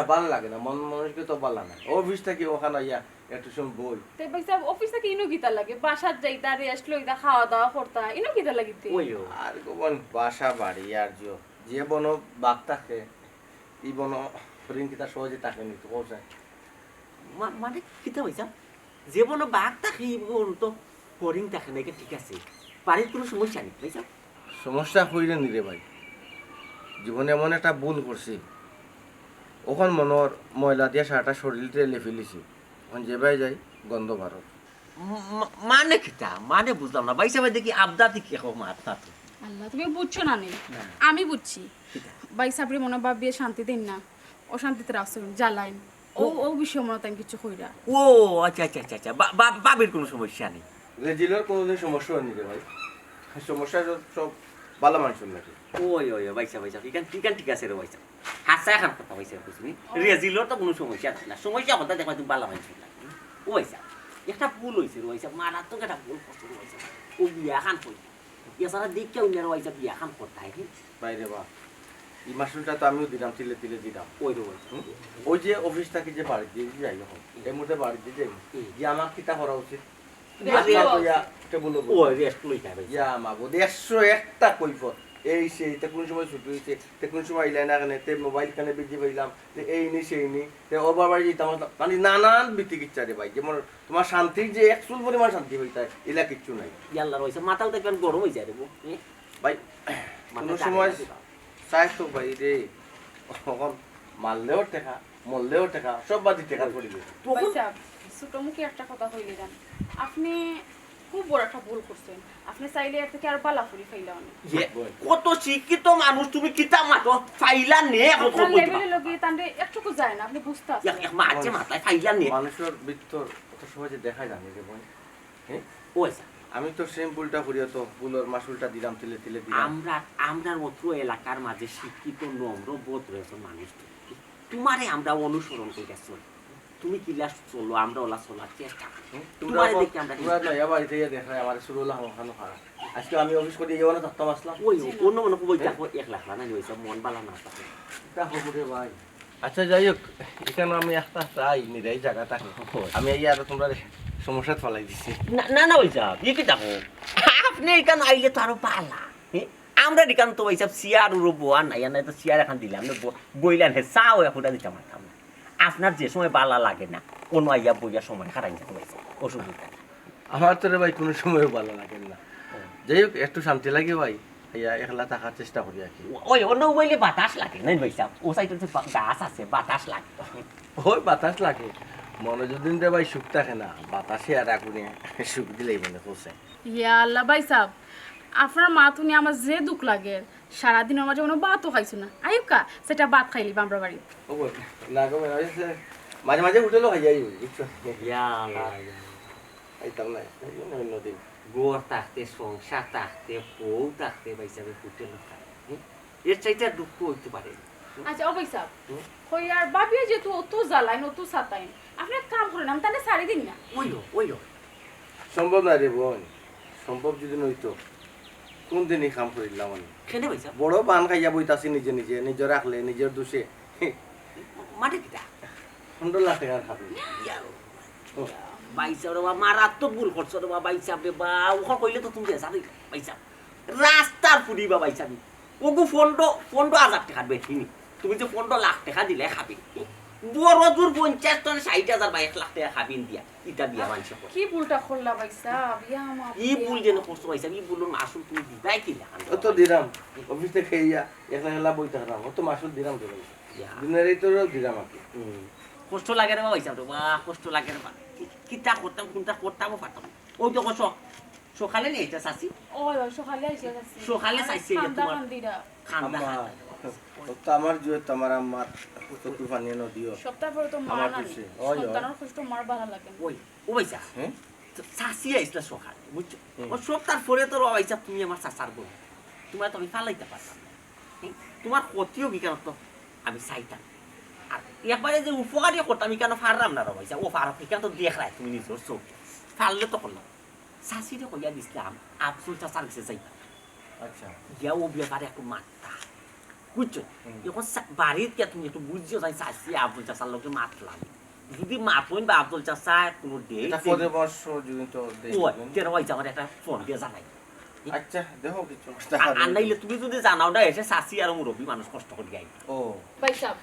ভালা লাগে না, মন মানসিকতা তো ভালা না। অফিস থাকি ওখানো আইয়া একটু সময় বই। তে ভাই সাহেব, অফিস থাকি ইনো কিতা লাগে? বাসাত যাইতা, রেস্ট লইতা, খাওয়া দাওয়া করতা, ইনো কিতা লাগে তে? ওই ও। আর গোপন বাসা বাড়ি আর জিও, যে বনো বাঘ থাকে, ই বনো হরিণ কিতা সহজে থাকে নি তো, কও চাই। মা-, মানে কিতা ভাই সাহেব? যে বনো বাঘ থাকে, ই বনো তো হরিণ থাকে না, এটা ঠিক আছে। বাড়িত কোনো সমস্যা নেই, ভাই সাহেব। সমস্যা কইরে নি রে ভাই, জীবনে এমন একটা ভুল করছি, ওখান মনর ময়লা দিয়া সারাটা শরীর লেফিলিছি, এখন যেবায় যাই গন্ধ বারর। ম-, ম-, মানে কিতা? মানে বুঝলাম না। ভাই সাহেব দেখি আবদা দেখি এখন মাত না তো। আল্লাহ, তুমি বুঝছো না নি? না। আমি বুঝছি। কিতা? ভাই সাহেবরে মনো ভাবিয়ে শান্তি দিন না, অশান্তিতে রাখছইন, জ্বালাইন। ও, ও। ও বিষয়ে মনো তাই কিছু কইরা। ও, আচ্ছা, আচ্ছা, আচ্ছা, আচ্ছা। বা-, বা-, ভাবির কোনো সমস্যা নেই। রেজিলর কোনোদিন সমস্যা হয়নি রে ভাই। সমস্যা সব, সব ভালা মানুষের লাগে। ওই, ওই, ওই, ভাই সাহেব, ভাই সাহেব, ইখান, ইখান ঠিক আছে রে ভাই সাহেব। হাছা এখান কথা ভাই সাহেব, বুঝলি? ও। রেজিলর তো কোনো সমস্যা থাকে না। সমস্যা কথা দেখো, তুমি ভালা মানুষের লাগে। ও ভাই সাহেব, একটা ভুল হইছে রে ভাই সাহেব, মারাত্মক একটা ভুল করছো রে ভাই সাহেব। ও বিয়া খান কই? এছাড়া দেখে উনি আর ভাই সাহেব বিয়া খান করতে হয় কি? ভাই রে বা, এই মাসুলটা তো আমিও দিলাম, তিলে তিলে দিলাম। ওই রে ভাই সাহেব। হুম? ওই যে অফিস থাকি যে বাড়িত যাই এখন, এই মুহূর্তে বাড়িত যাই। হুম। যে আমার কিতা করা উচিত? রেস্ট লওয়া উচিত। টেবুলো বসে। ও, রেস্ট লইতে হবে। ইয়া মাবুদ, একশো একটা কৈফত। এই সেই, তে কোন সময় ছুটি হইছে, তে কোন সময় আইলাই না কেনে, তে মোবাইল কেনে বিজি পাইলাম, তে এই নি, সেই নি, তে ওবার বাড়ি যাইতাম, মানে নানান বিতিকিচ্ছা রে ভাই। যেমন তোমার শান্তির যে এক চুল পরিমাণ শান্তি হইতায়, ইলা কিচ্ছু নাই। ইয়াল্লা রইছে, মাথাও দেখবেন গরম হয়ে যায় রে বউ। এ? ভাই, মাথা কোনো চাড়ে সময় না দিবা। চাই তো ভাই রে, এখন মারলেও টেকা, মরলেও টেকা, সব বাদই টেকা পড়িবে। ভাই সাহেব, ছোট মুখে একটা কথা কইলে যান। আপনি খুব বড় একটা ভুল করছেন। আপনি চাইলে এর থেকে আর বালা ফুরি ফাইলা অনেক। ইয়ে, কত শিক্ষিত মানুষ, তুমি কিতা মাতো? ফাইলা নে, এখন আপনার কত কইতে লেভেলে পারো? লগে তানরে একটুকু যায় না, আপনি বুঝতে এক, আছেন। এক মাঝে মাথায় ফাইলা নে। মানুষের ভিতর অত সহজে দেখা যায় না রে বোন। হ্যাঁ? ও আচ্ছা। আমি তো সেম ভুলটা করিয়া তো ভুলর মাসুলটা দিলাম, তিলে তিলে দিলাম। আমরা, আমরার অত্র এলাকার মাঝে শিক্ষিত, নম্র, ভদ্র একজন মানুষ তুমি। তোমারে আমরা অনুসরণ করি চলি। তুমি কিলা চলো, আমরা ওলা চলার চেষ্টা করি। হুম? তোমারে দেখে আমরা তোমরা নয়া বাড়িতে গিয়ে দেখলে আমার শুরু হলো হামখানো খারাপ। আজকে আমি অফিস করি গিয়ে না থাকতাম আসলাম। ওই, জি না। অন্য মনে করবো, ওই দেখো, এক লাখ না, ওই সব মন বালা না থাকে। তা হবে রে ভাই। আচ্ছা, যাই হোক, এখানে আমি একটা চাই, নিরাই জায়গা থাকে। হয়। আমি এই আর তোমরা সমস্যাত ফালাই দিছি। না, না, না, ওই যা, ই কিতা কও? আপনি এখানে আইলে তো আরো বালা। হ্যাঁ? আমরা এখানে তো ওই সব চেয়ার উড়ো বওয়া নাই, আর নাই তো চেয়ার এখন দিলাম না, ব-, বইলাম হে, চা ওই এখন দিতাম পারতাম না। আপনার যে সময় বালা লাগে না, কোনো আইয়া বইয়া সময় খারাই যাবে, ওই যে, অসুবিধা নেই। আমার তো রে ভাই কোনো সময়ও বালা লাগে না। হুম। যাই হোক, একটু শান্তি লাগে ভাই, ইয়া একলা থাকার চেষ্টা করি আর কি। ওই অন্য মোবাইলে বাতাস লাগে, নাই ভাই সাহেব? ও সাইডে তো বা-, গাছ আছে, বাতাস লাগে। ওই বাতাস লাগে। মনে যদি রে ভাই সুখ থাকে না, বাতাসে আর আগুনে সুখ দিলেই মনে করছে। ইয়া আল্লাহ ভাই সাহেব, আপনার মাত হুনি আমার যে দুঃখ লাগে, সারাদিনর মাঝে কোনো ভাতও খাইছো না। আইউক্কা, সেটা ভাত খাইলিবা আমরা বাড়ি। ও বল, না গো, মানে, ওই যে মাঝে মাঝে হোটেলও খাই যাই, বুঝছো? ইয়া আল্লাহ, ইয়া আল্লাহ। খাইতাম না, এই জন্য অন্যদিন। ঘর থাকতে, সংসার থাকতে, বউ থাকতে, ভাই সাহেব, হোটেলও খায়। হুম? এর চাইতে আর দুঃখ হইতে পারে? আচ্ছা, ও ভাই সাহেব, হুম? কই আর ভাবিয়ে যেহেতু অত জ্বালাইন, অত সাতাইন, আপনি এক কাম করেন, আমি তাহলে ছাড়ি দিন না। ওই লো, ওই লো। সম্ভব না রে বোন, সম্ভব যদি নইতো, কোন দিনই কাম করিলাম আমি। কেনে ভাই সাহেব? বড় বান খাইয়া বইতাছি নিজে নিজে, নিজে রাখলে, নিজের দোষে। মানে কিতা? পনেরো লাখ টাকার খাবি। ইয়া, ও। ভাই সাহেব রে বাবা, মারাত্মক ভুল করছো রে বাবা, ভাই সাহেব রে বাবা, ওখান কইলে তো তুমি বেজার হইলে, ভাই সাহেব। রাস্তার ফুড়ি বাবা, ভাই সাহেব। ওগু পনেরো, পনেরো হাজার টাকার বেশি নি। তুমি যে পনেরো লাখ টাকা দিলে খাবি। বড় জোর পঞ্চাশ টন ষাট হাজার বা এক লাখ টাকা খাবিন দিয়া। ইটা দিয়া মানষে করে। কি ভুলটা করলা ভাই সাহেব? ইয়া মাবুদ। ই ভুল যেন করছো ভাই সাহেব, ই ভুলর মাসুল তুমি দিবাই কি না? ও তো দিলাম। অফিস থাকি আইয়া একলা একলা বই থাকরাম, অত মাসুল দিরাম তো ভাই। ইয়া। দিনের এই তো দিরাম আর কি। হুম। কষ্ট লাগে রে বা ভাইসাব রে বা, কষ্ট লাগে রে বা। কি-, কিতা করতাম, কুনটা করতাম ও পারতাম না। ওই দেখো স-, সকালে নি আইতা চাচি। ওই, ওই, সকালে আইসা চাচি। সকালে আরে, চাইছে যে কান্দা তোমার কান্দিরা। কান্দা আম্মা, কান্দিরা। ও তো আমার জুয়ে তো আমার আম্মার চকুর পানি এনে দিও। সপ্তাহ পরে তো মা আমার নাই। পিছে। ওই, ওই। সন্তানের কষ্ট মার ভালা লাগে না। ওই, ও ভাইসাব। হ্যাঁ? তো চাচি আইসলা সকালে, বুঝছো? হুম। ও সব তার পরে তো রবাইছা তুমি আমার চাচার বউ। তোমার তো আমি ফালাইতে পারতাম না। হুম? তোমার ক্ষতিও কি কারণ তো আমি চাইতাম। আর একবারে যে উপকারই করতাম, এখানে পারলাম না রবাইছা। ও পারো, এখানে তো দেখরায় তুমি নিজের চোখ। পারলে তো করলাম। চাচিরে কইয়া দিছিলাম, আফজল চাচার গেছে যাইবা। আচ্ছা। গিয়া ও ব্যাপারে একটু মাততা। বুঝছো? হুম। এখন চা-, বাড়িত গিয়া তুমি একটু বুঝিও যাই, চাচি আফজল চাচার লগে মাতলাম। যদি মাতইন বা আফজল চাচা কোনো date এটা দেন। পরামর্শ যদি তো দেই ওই, বুঝলেন? তেরো ওই যে আমার একটা ফোন দিয়া জানাই। আচ্ছা, দেখো কিছু করতে আর, পারো আর নাইলে তুমি যদি জানাও না, এসে চাচি আর মুরব্বী মানুষ কষ্ট করি আইন। ও। ভাইসাব,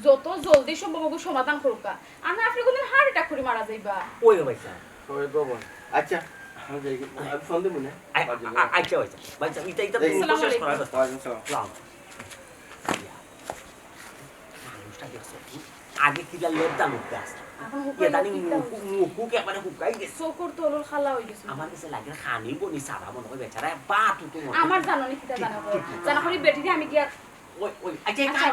যত জলদি সম্ভব ওগু সমাধান করুক্কা। আর না আপনি কোনদিন heart attack করি মারা যাইবা। ওই রে ভাইসাব। ওই গো বোন। আচ্ছা, আমি যাই গো। আমি ফোন দেবো না। আ-, আ-, আ-, আচ্ছা, ভাইসাব। ভাইসাব, এটা, এটা এই তুমি আসসালামু শেষ আলাইকুম। করা যাচ্ছে। ওয়ালাইকুম আসসালাম। মানুষটা দেখছো কি? আগে কিলা লেবদা লোক গাছ। এখন হুকাই এদানি গেছে। মুখ, মুখ, মুখ একবারে হুকাই গেছে। চকুর তলর খালা হয়ে গেছে। আমার কাছে লাগে খানি বনি সারা মনে হয় বেচারা বাত উঠে মনে হয়। আমার জানো নি কিতা জানা ঠিক, ঠিক। জানা করি বেটিরে আমি গিয়া ওই, ওই, আচ্ছা, আচ্ছা।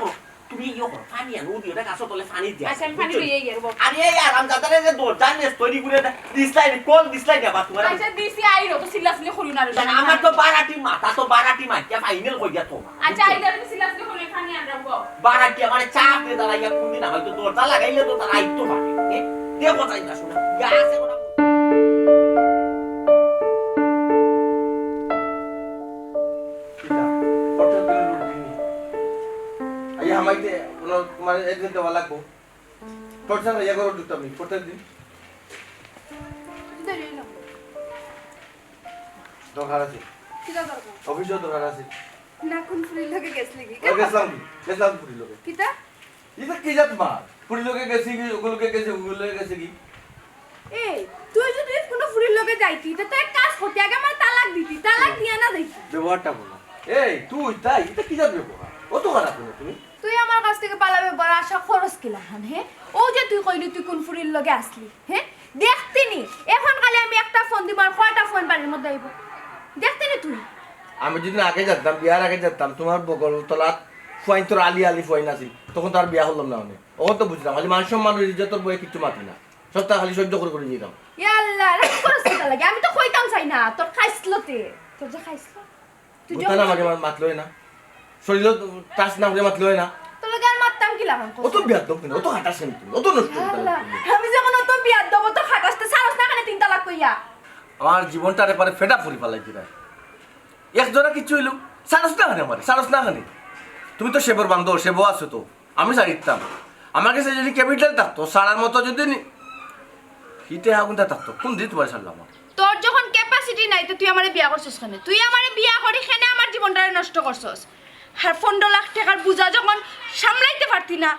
তুমি ইয়ে করো, পানি আনো, ওদিকে গাছর তলে পানি দিয়া। আচ্ছা, আমি পানি বুঝছো? লইয়া গিয়া রবো। আরে, এই আরাম দাদারে যে দরজা নেস তৈরি করে দে, দিসলাই, কল দিসলাই না, বা তোমার আচ্ছা, দিছি, আইরো, তো চিল্লাচিল্লি করিও না রে, না, জানি আমার না। তো বারাটি মাথা, তো বারাটি মাথা, ফাইনাল কই গিয়া তো। আচ্ছা, আইলে আমি চিল্লাচিল্লি করি, পানি আনরাম গো। বারাটি আমার চাপ দিয়ে দাঁড়াইয়া কোন দিন আমার তো দরজা লাগাইলে তো তারা আইতো পারে। এ, দেখো যাই না, শোনা। ইয়া আছে ওরা। কিতা? হঠাৎ করে রুটি নি? আইয়া হামাইতে কোনো তোমার এদিন দেওয়া লাগবো। তোর সাথে ইয়া করো দুটো আমি, প্রত্যেক দিন। দরকার আছে। কিতা দরকার? অফিসেও দরকার আছে। না, কোন ফুরির লগে গেছলি কি? ও, গেছলাম কি? গেছলাম ফুরির লগে। কিতা? ইটা কি জাত মাত? ফুরির লগে গেছি কি, ওগুলোকে গেছি, ওগুলোকে গেছি কি? এই, তুই যদি কোনো ফুরির লগে যাইতি, তে তো এক কাজ করতি, আগে আমার তালাক দিতি, তালাক দিয়া না যাইতি। ব্যবহারটা বলো। এই, তুই তাই, এটা কি জাত ব্যবহার? অত খারাপ কেন তুমি? তুই আমার কাছ থেকে ভালা ব্যবহার আশা করস কিলাখান, হে? ও যে তুই কইলি তুই কোন ফুরির লগে আসলি, হে? দেখতিনি, এখন খালি আমি একটা ফোন দিমু আর কয়টা ফোন বাড়ির মধ্যে আইবো? দেখতিনি তুই? আমি যদি আগে জানতাম, বিয়ার আগে জানতাম, তোমার বগল তলাত ফুয়াইন তোর আলি আলি ফুয়াইন আছিল, তখন তো আর বিয়া করলাম না অনে। অখন তো বুঝলাম, খালি মান সম্মান অইলে যে তোর বউয়ে কিচ্ছু মাতি না, সবতা খালি সহ্য করি করি যাইতাম। ইয়া আল্লাহ, রাগ করস কিতা লাগি? আমি তো কইতাম চাই না, তোর খাইছলতে, তোর যে খাইছলত। তুই বুঝতে যখন না, মাঝে মাঝে মাতলে অয় না, শরীরও touch না করে মাতলে অয় না। তোর লগে আর মাততাম কিলাখান? অত বেয়াদব কেনে, অত খাটাস কেনে তুমি, অত নষ্ট কেনে আল্লাহ, তুমি? আমি যখন অত বেয়াদব, অত খাটাস, তে ছাড়স না কেনে তিন তালাক কইয়া? আমার জীবনটারে পারে ফেডা করি ফালাই দিরায়। এক জোড়া কিচ্ছু অইলো, ছাড়স না কেনে আমারে, ছাড়স না কেনে? তুমি তো সেবর বান্ধব, সেবো আছো তো, আমি ছাড়িতাম। আমার কাছে যদি capital থাকতো, ছাড়ার মতো যদি নি-, হিতে হাগুনটা থাকতো, কোন দিন তোমারে ছাড়লাম আমি? তোর যখন capacity নাই, তো তুই আমারে বিয়া করছস কেনে? তুই আমারে বিয়া করি কেনে আমার জীবনটারে নষ্ট করছস? আর পনেরো লাখ টেকার বুঝা যখন সামলাইতে পারতি না,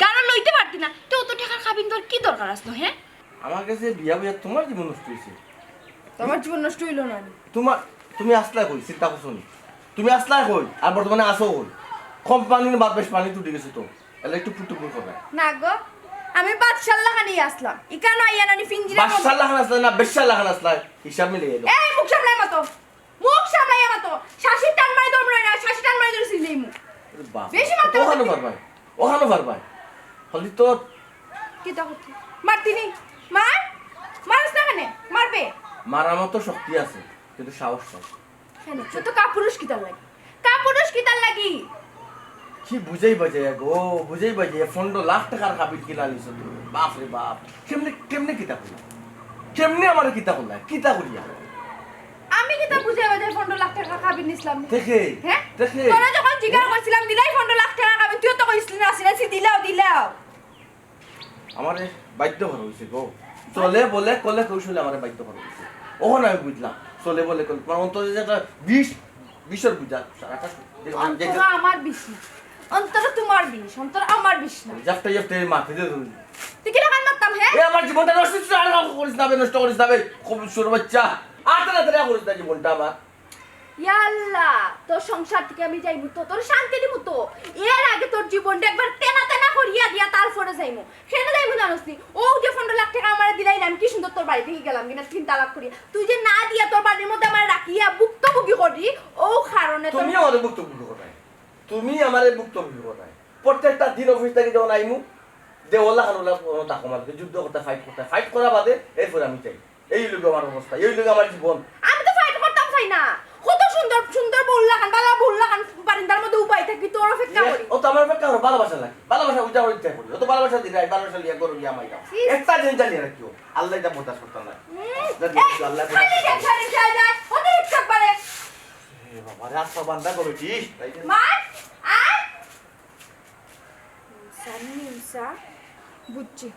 গাড়ো লইতে পারতি না, তো অত টেকার কাবিন তোর কি দরকার আসলো, হে? আমার কাছে বিয়া বইয়া তোমার জীবন নষ্ট অইছে। তো আমার জীবন নষ্ট অইলো না নি? তোমার, তুমি আসলায় কই, চিন্তা করছো নি? তুমি আসলায় কই, আর বর্তমানে আছো কই? কম পানি না বাপ বেশ পানি উঠি গেছে তো, এলা একটু ফুটুকুর কথা। না গো, আমি বাদশার লাখানি আসলাম, ইকানো আইয়া নানি ফিঞ্জিরা বাদশার লাখান আসলায় না, বেশ্যার লাখান আসলায়, হিসাব মিলে গেল। এই মুখ সামলাই মাতো, মুখ সামলাইয়া মাতো। শাশির টান মারি দম রয় না, শাশির টান মারি ধরে সিলেই মুখ। আরে বাপ, বেশি মারতে ওখানে পারবে। পারবায়, ওখানে পারবায়। খালি তো কিতা করতে? মারতি নি? মার। মারস না কেনে? মারবে। মারার মতো শক্তি আছে, কিন্তু সাহস নাই। কেনে? তুই তো কাপুরুষ কিতার লাগি? কাপুরুষ কিতার লাগি? কি বুঝাই বাজাইয়া গো, বুঝাই বাজাইয়া পনেরো লাখ টেকার কাবিন কিনা নিছো তুমি। বাপ রে বাপ। কেমনে, কেমনে কিতা করলা? কেমনে আমারে কিতা করলা? কিতা করিয়া? আমি কিতা বুঝাই বাজাইয়া পনেরো লাখ টেকার কাবিন নিছলাম নি? দেখে, হ্যাঁ? দেখে। তোরা যখন জিজ্ঞাসা করছিলাম, দিলাই পনেরো লাখ টেকার কাবিন, তুইও তো কইছিলি না, সিনাসি দিলাও, দিলাও। আমারে বাধ্য করা অইছে গো। চলে বলে কলে কৌশলে আমারে বাধ্য করা অইছে। অখন আমি বুঝলাম, চলে বলে কলে, তোমার অন্তরে যে একটা বিষ, বিষর বুঝা, সারাটা অন্তর আমার বিষ না, অন্তর তোমার বিষ, অন্তর আমার বিষ না। জাফটা জাফটা মারতে দে তুমি। তুই কিলাখান মারতাম, হ্যাঁ? এ আমার জীবনটা নষ্ট করিস না, আর করিস না বে, নষ্ট করিস না বে, খুব সুর বাচ্চা। আর তাড়াতাড়ি করিস না জীবনটা আমার। ইয়াল্লা, তোর সংসার থাকি আমি যাইমু তো, তোর শান্তি দিমু তো। এর আগে তোর জীবনটা একবার তেনা তেনা করিয়া দিয়া তারপরে যাইমু। কেনে যাইমু জানোস নি? অউ যে পনরো লাখ টেকা আমারে দিলাইলে, আমি কি সুন্দর তোর বাড়ি থাকি গেলাম কিনা তিন তালাক করিয়া। তুই যে না দিয়া তোর বাড়ির মধ্যে আমারে রাখিয়া ভুক্তভোগী করলি, অউ কারণে তোর তুমি আমারে ভুক্তভোগী করো নাই। তুমি আমারে ভুক্তভোগী করো নাই। প্রত্যেকটা দিন অফিস থাকি যখন আইমু, দে ওলা খান ওলা কোনো তাকো মারবে, যুদ্ধ করতে, ফাইট করতে, ফাইট করা বাদে এরপর আমি যাই। এই লোক আমার অবস্থা, এই লোক আমার জীবন। আমি তো ফাইট করতাম চাই না। কত সুন্দর সুন্দর বউর লাখান, বালা বউর লাখান বারিন্দার মধ্যে উবাই থাকি, তোর অপেক্ষা করি। ও তো আমার অপেক্ষা করে ভালোবাসা লাগে, ভালোবাসা উজা করে ইচ্ছা করি। ও তো ভালোবাসা দিলে, ভালোবাসা লিয়া গরু লিয়া মাইরাম। ইস। একটা জিনিস জানি রাখিও, আল্লাহ এটা বরদাস্ত করতাম না। উম, জানি এই, রাখিও, আল্লাহ খালি বরদাস্ত করতাম না। টেনশন, টেনশন, অতিরিক্ত একবারে। এ বাবা, রাস্তা বান্ধা করো কি? মার, আয়। মিছা, মিছা। বুঝছি।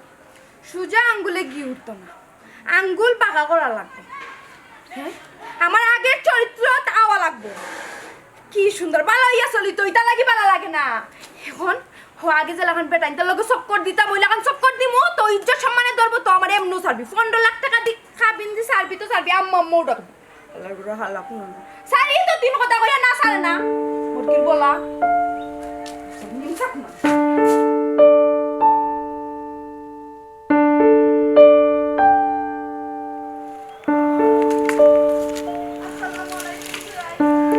সুজা আঙ্গুলে ঘি উঠতো না, আঙ্গুল বাঁকা করা লাগবে। হ্যাঁ, আমার আগের চরিত্রত আওয়া লাগবো। কি সুন্দর, বালা অইয়া চলিতো, ইতা লাগি বালা লাগে না। এখন হ, আগে যেলাখান বেটাইন্তর লগে চক্কর দিতাম, অইলাখান চক্কর দিমু, তো ইজ্জত সম্মানে ধরবো, তো আমারে এমনেউ ছাড়বি। পনরো লাখ টেকা দি কাবিন দি ছাড়বি তো ছাড়বি, আম্মা আম্মাও ডাকবি। হালার বুড়া হালা কুনো না। সারি তো তিন কথা কইয়া না সারে না। মুরগির বলা।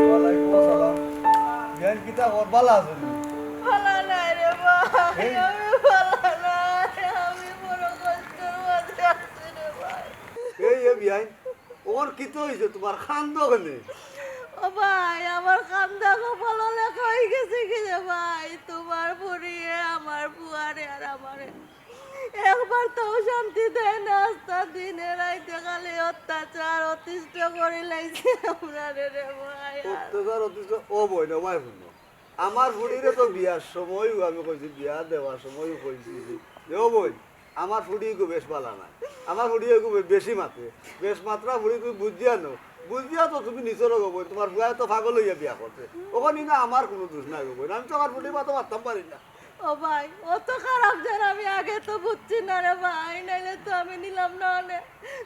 ওয়ালাইকুম আসসালাম। বিয়ান কিতা খবর? বালা আছো নি? বালা নাই রে ভাই, এই? আমি বালা নাই, আমি বড় কষ্টর মাঝে আছি রে ভাই। এই, এ বিয়ান, ওর কিতা অইছে? তুমার কান্দো কেনে? ও ভাই, আমার কান্দা কপালো লেখা অইগেছে গি রে ভাই? তুমার ফুড়িয়ে আমার ফুয়ারে আর আমারে একবার তাও শান্তি দেয় না, আস্তা দিনে রাইতে খালি অত্যাচার অতিষ্ঠ করি লাইছে আমরারে রে ভাই। আর অত্যাচার অতিষ্ঠ, ও বইন, ও ভাই হুনো, আমার ফুড়িরে তো বিয়ার সময়উ আমি কইছি, বিয়া দেওয়ার সময়উ কইছি যে, ও বইন, আমার ফুড়ি ইগু বেশ বালা নায়। আমার ফুড়ি ইগু বে-, বেশি মাতে। বেশ মাতরা ফুড়ি তুমি বুঝিয়া নেও। বুঝিয়া তো তুমি নিছো না গো বইন, তুমার ফুয়ায় তো পাগল অইয়া বিয়া করছে। অখন ইনো আমার কুনু দুষ নাই গো বইন, আমি তো আমার ফুড়ির মাতো মাততাম পারি না। ও ভাই, অত খারাপ যেন আমি আগে তো বুঝছি না রে ভাই, নাইলে তো আমি নিলাম না অনে।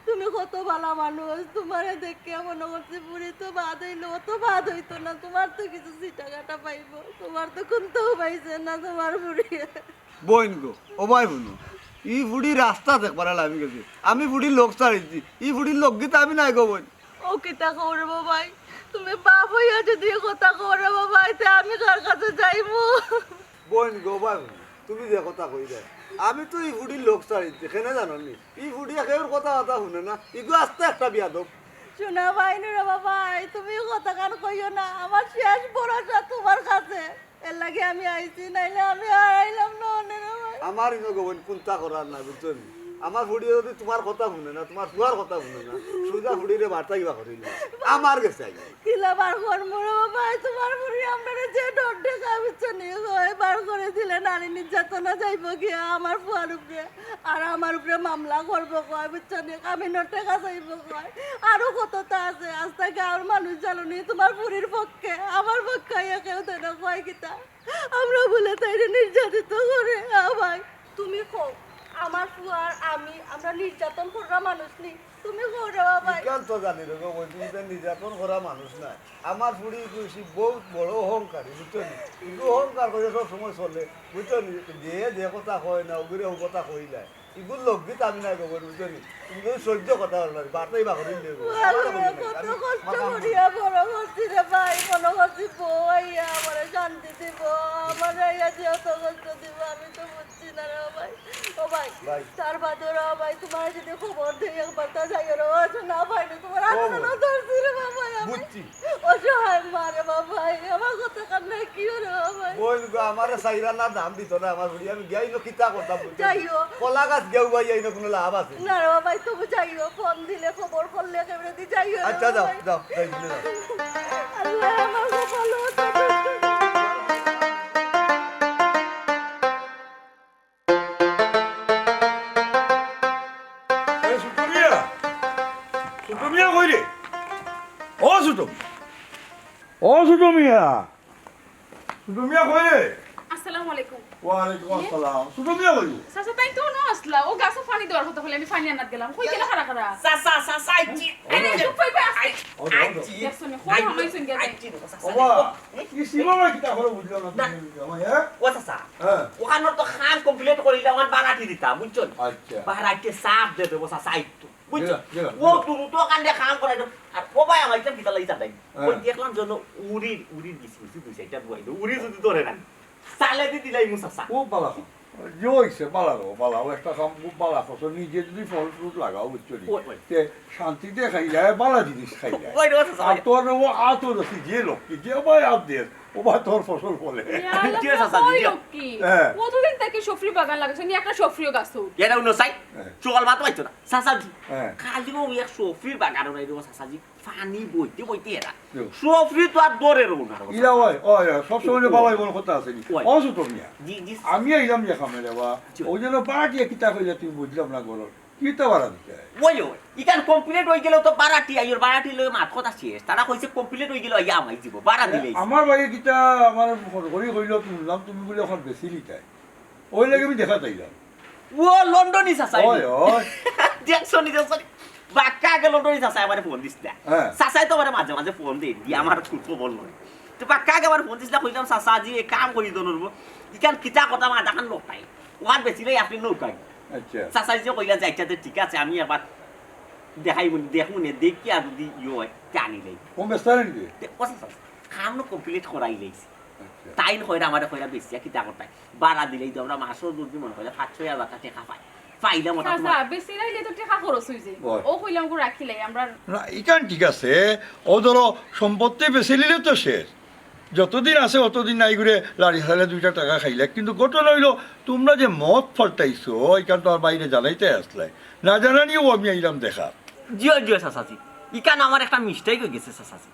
তুমি কত বালা মানুষ, তুমারে দেখিয়া মনো করছি ফুড়ি তো বাদ অইলো, অত বাদ অইতো না, তুমার তো কিছু ছিটা কাটা পাইবো, তুমার তো কুন্তাও পাইছে না তুমার ফুড়ি। বইন গো, ও ভাই হুনো, ই ফুড়ি রাস্তাত একবার লামি গেছে, আমি ফুড়ির লগ ছাড়িছি, ই ফুড়ির লগ গিতা আমি নাই গো বইন। ও কিতা কও রে বাবাই, তুমি বাপ অইয়া যদি ই কথা কও রে বাবাই, তে আমি কার কাছে যাইমু? বইন গো, বাই, তুমি যে কথা কইরায়, আমি তো ই ফুড়ির লগ ছাড়িছি, কেনে জানো নি? ই ফুড়িয়ে কেউর কথা বাতা হুনে না, ইগু আস্তা একটা বিয়াদব। হুনো বাইনু রে বাবাই, তুমি ই কথাখান কইও না, আমার শেষ ভরসা তুমার কাছে। এরলাগি আমি আইছি, নাইলে আমি আর আইলাম না অনে রে ভাই। আমার ইনো গো বইন কুন্তা করার নাই, বুঝছো নি? আমার ফুড়িয়ে যদি তুমার কথা হুনে না, তুমার ফুয়ার কথা হুনে না, সুজা ফুড়িরে বার্তা কিবা করিল, আমার গেছে আইয়া। কিলা বার করমু রে বাবাই, তুমার ফুড়ি আমরারে যে ডর দেখায়, বুঝছো নি? কয় বার করি দিলে নারী নির্যাতনা যাইবো গিয়া আমার ফুয়ার উপরে, আর আমার উপরে মামলা করবো কয়, বুঝছো নি? কামিনর টেকা চাইবো কয়, আরো কততা আছে। আস্তা গাঁওর মানুষ জানো নি তুমার ফুড়ির পক্ষে, আমার পক্ষে আইয়া কেউ তো না কয় কিতা। আমরা বুলে তাইরে নির্যাতিত করে, আ ভাই। তুমি কও, আমার ফুয়া আর আমি, আমরা নির্যাতন কররা মানুষ নি? তুমি কও রে বাবাই। ইখান তো জানি রে গো বইন, তুমি তো নির্যাতন করা মানুষ নায়। আমার ফুড়ি কইছি বউত বড় অহংকারী, বুঝছো নি? ইগু অহংকার করি সব সময় চলে, বুঝছো নি? যে যে কথা কয় না, অগুরে অউ কথা কইলায়। ইগুর লগ গিতা আমি নাই গো বইন, বুঝছো নি? তুমি যদি সহ্য করতা পারো না, বার্তাই বা করিল দেবো। আরে, কত কষ্ট করিয়া বড় করছি রে ভাই, মনো করছি বউ আইয়া আমারে শান্তি দিবো, আমারে আইয়া যে অত কষ্ট দিবো, আমি তো বুঝছি না রে ভাই। ও ভাই, ভাই। তার বাদে রে ভাই, তুমারে যদি খবর দেই, একবার তা যাইও রে, ও সোনা ভাই, তুমার ও হাতে বইন। ধরছি রে বাবা, আমি বুঝছি। অসহায় মা রে বাবা, আমার কথা কান্না কি রে বাবা? বইন গো, আমারে চাইরা না দাম দিত না আমার ফুড়ি, আমি গিয়া ইনো কিতা করতাম বুঝছো নি? যাইও। কলা গাছ গিয়া উবাই ইনো কুনু লাভ আছে? না রে বাবা, তবু যাইও, ফোন দিলে খবর করলে কেমনে দি যাইও রে আচ্ছা, যাও, বাবা। যাও, যাই দিলে যাও। আল্লাহ, আমার কপাল। এ, ছোট মিয়া। ছোট মিয়া কই রে? ও ছোট। ও ছোট মিয়া। ছোট মিয়া কই রে? আজ আসসালামু আলাইকুম। ওয়ালাইকুম আসসালাম। ছোট মিয়া বলবো? চাচা, তাইন তো অনো আছলা, অউ গাছো পানি দেওয়ার কথা কইলা, আমি পানি আনাত গেলাম। কই গেলা কারা কারা? চাচা, চাচা, আইছি। এই রে, চুপ কইবে আস্তে। আইছি, আইছি। দেখছো নি, কই হামাইছইন গেছে? আইছি, ও চাচা। ওবা, কি সিনেমা কিতা করে বুঝলাম না তুমি, আমায়, হ্যাঁ? ও চাচা, হ্যাঁ। ওখানোর তো কাম complete করিলাম, আমার বাড়াটি দিতাম, বুঝছো নি? আচ্ছা। বাড়াইতে চাপ দে দেবো, চাচা, আইতো। বুঝছো? দিলাম, দিলাম, ও দিলাম। তুমি তো ওখান দিয়ে কাম করে, আর ও ভাই, আমার ইটা কিতা লাগি চাটাই? হ্যাঁ। ওই দেখলাম যেন উড়ির, উড়ির গেছি, বুঝছি, দুই চারটা দুয়াই, উড়ি যদি ধরে না। চালে দি দিলাই মু চাচা। খুব ভালা কাম। যে হইছে, ভালা গো, ভালা। ও একটা কাম খুব ভালা করছো। নিজে যদি ফল ফ্রুট লাগাও, বুঝছো নি? ওই, ওই। তে শান্তিতে খাইলায়, ভালা জিনিস খাইলায়। ওই রে, ও চাচা, আর ওই। তোর ও আত হইছে যে লক্ষ্মী, যে ভাই আত দের, ও ভাই তোর ফসল ফলে। ইয়া আল্লাহ, জি, চাচা, কই জি, জি। লক্ষ্মী? হ্যাঁ। কতদিন থাকি সফরি বাগান লাগাইছো, নি একটা সফরিও গাছ তো। এরা অন্য সাইড, হ্যাঁ। চল মাত্র পাইছো না। চাচাজি, হ্যাঁ। খালি ও এক সফরির বাগান নাই রে, ও চাচাজি। পানি বইতে বইতে এরা। হুম। সফরি তো আর ধরে রও না রে, ও ইলা চাচা। ওই, ওই, ওই, সবসময় যে বাবা এমন কথা আছে নি? ওই। অসু তো মিয়া। জি, জি। আমি আইলাম যে খামে রে বা, জি। ওই জন্য বাড়াটিয়া কিতা কইলে তুমি বুঝলাম না গরম। কিতা বাড়া দিতে? ওই, ওই। ইখান complete হয়ে গেলেও তো বাড়াটি আইওর, বাড়াটি লয়ে মাত কথা শেষ। তারা কইছে complete হয়ে গেলে আইয়া আমাই দিব, বাড়া দিলেই। আমার ভাই কিতা আমার ফোন করি কইল, শুনলাম তুমি বলে এখন বেশি লিটায়। ওই লাগে আমি দেখা চাইলাম। ও লন্ডনি চাচা। ওই, ওই। দেখছো নি, দেখছো নি? বাক্কা আগে লন্ডনি চাচা আমারে ফোন দিস না। হ্যাঁ। চাচাই তো আমারে মাঝে মাঝে ফোন দেন, দি আমার খুব খবর লয়। তো বাক্কা আগে আমার ফোন দিস না, কইলাম, "চাচা, জি, এই কাম করি দনর গো। ইখান কিতা কথা মা দেখান লোক নাই। ওখান বেশি লই আপনি নৌকায়।" আচ্ছা। চাচাই যে কইলা, "যাইতাতে ঠিক আছে, আমি আবার দেখাই মনে, দেখমু নে, দেখি আর যদি ইয়ে হয়, তে আনি লই।" কোন বেস্তারেন কি? তে, ও চাচা, কাম নো complete করাই লইছি। আচ্ছা। তাইন কইরা আমারে কইরা বেশি কিতা করতাই। বাড়া দিলেই তো আমরা মাসও যদি মনে কইলে পাঁচ ছয় হাজার টেকা পাই। পাইলে মোটামুটি চাচা, বেশি রাইলে তো টেকা খরচ হয়ে যায়। বল। ও কইলাম গো রাখিলাই আমরা। না, ইখান ঠিক আছে। ও ধরো সম্পত্তি বেশি নিলে তো শেষ। যতদিন আছে অতদিন নাই করে লাড়ি সালে দুইটা টাকা খাইলে। কিন্তু ঘটনা হইলো, তোমরা যে মত পাল্টাইছো, ইখান তো আর বাইরে জানাইতে আসলে। না জানানিও আমি আইলাম দেখা। জিও, জিও, চাচাজি। ইখান আমার একটা mistake হয়ে গেছে, চাচাজি।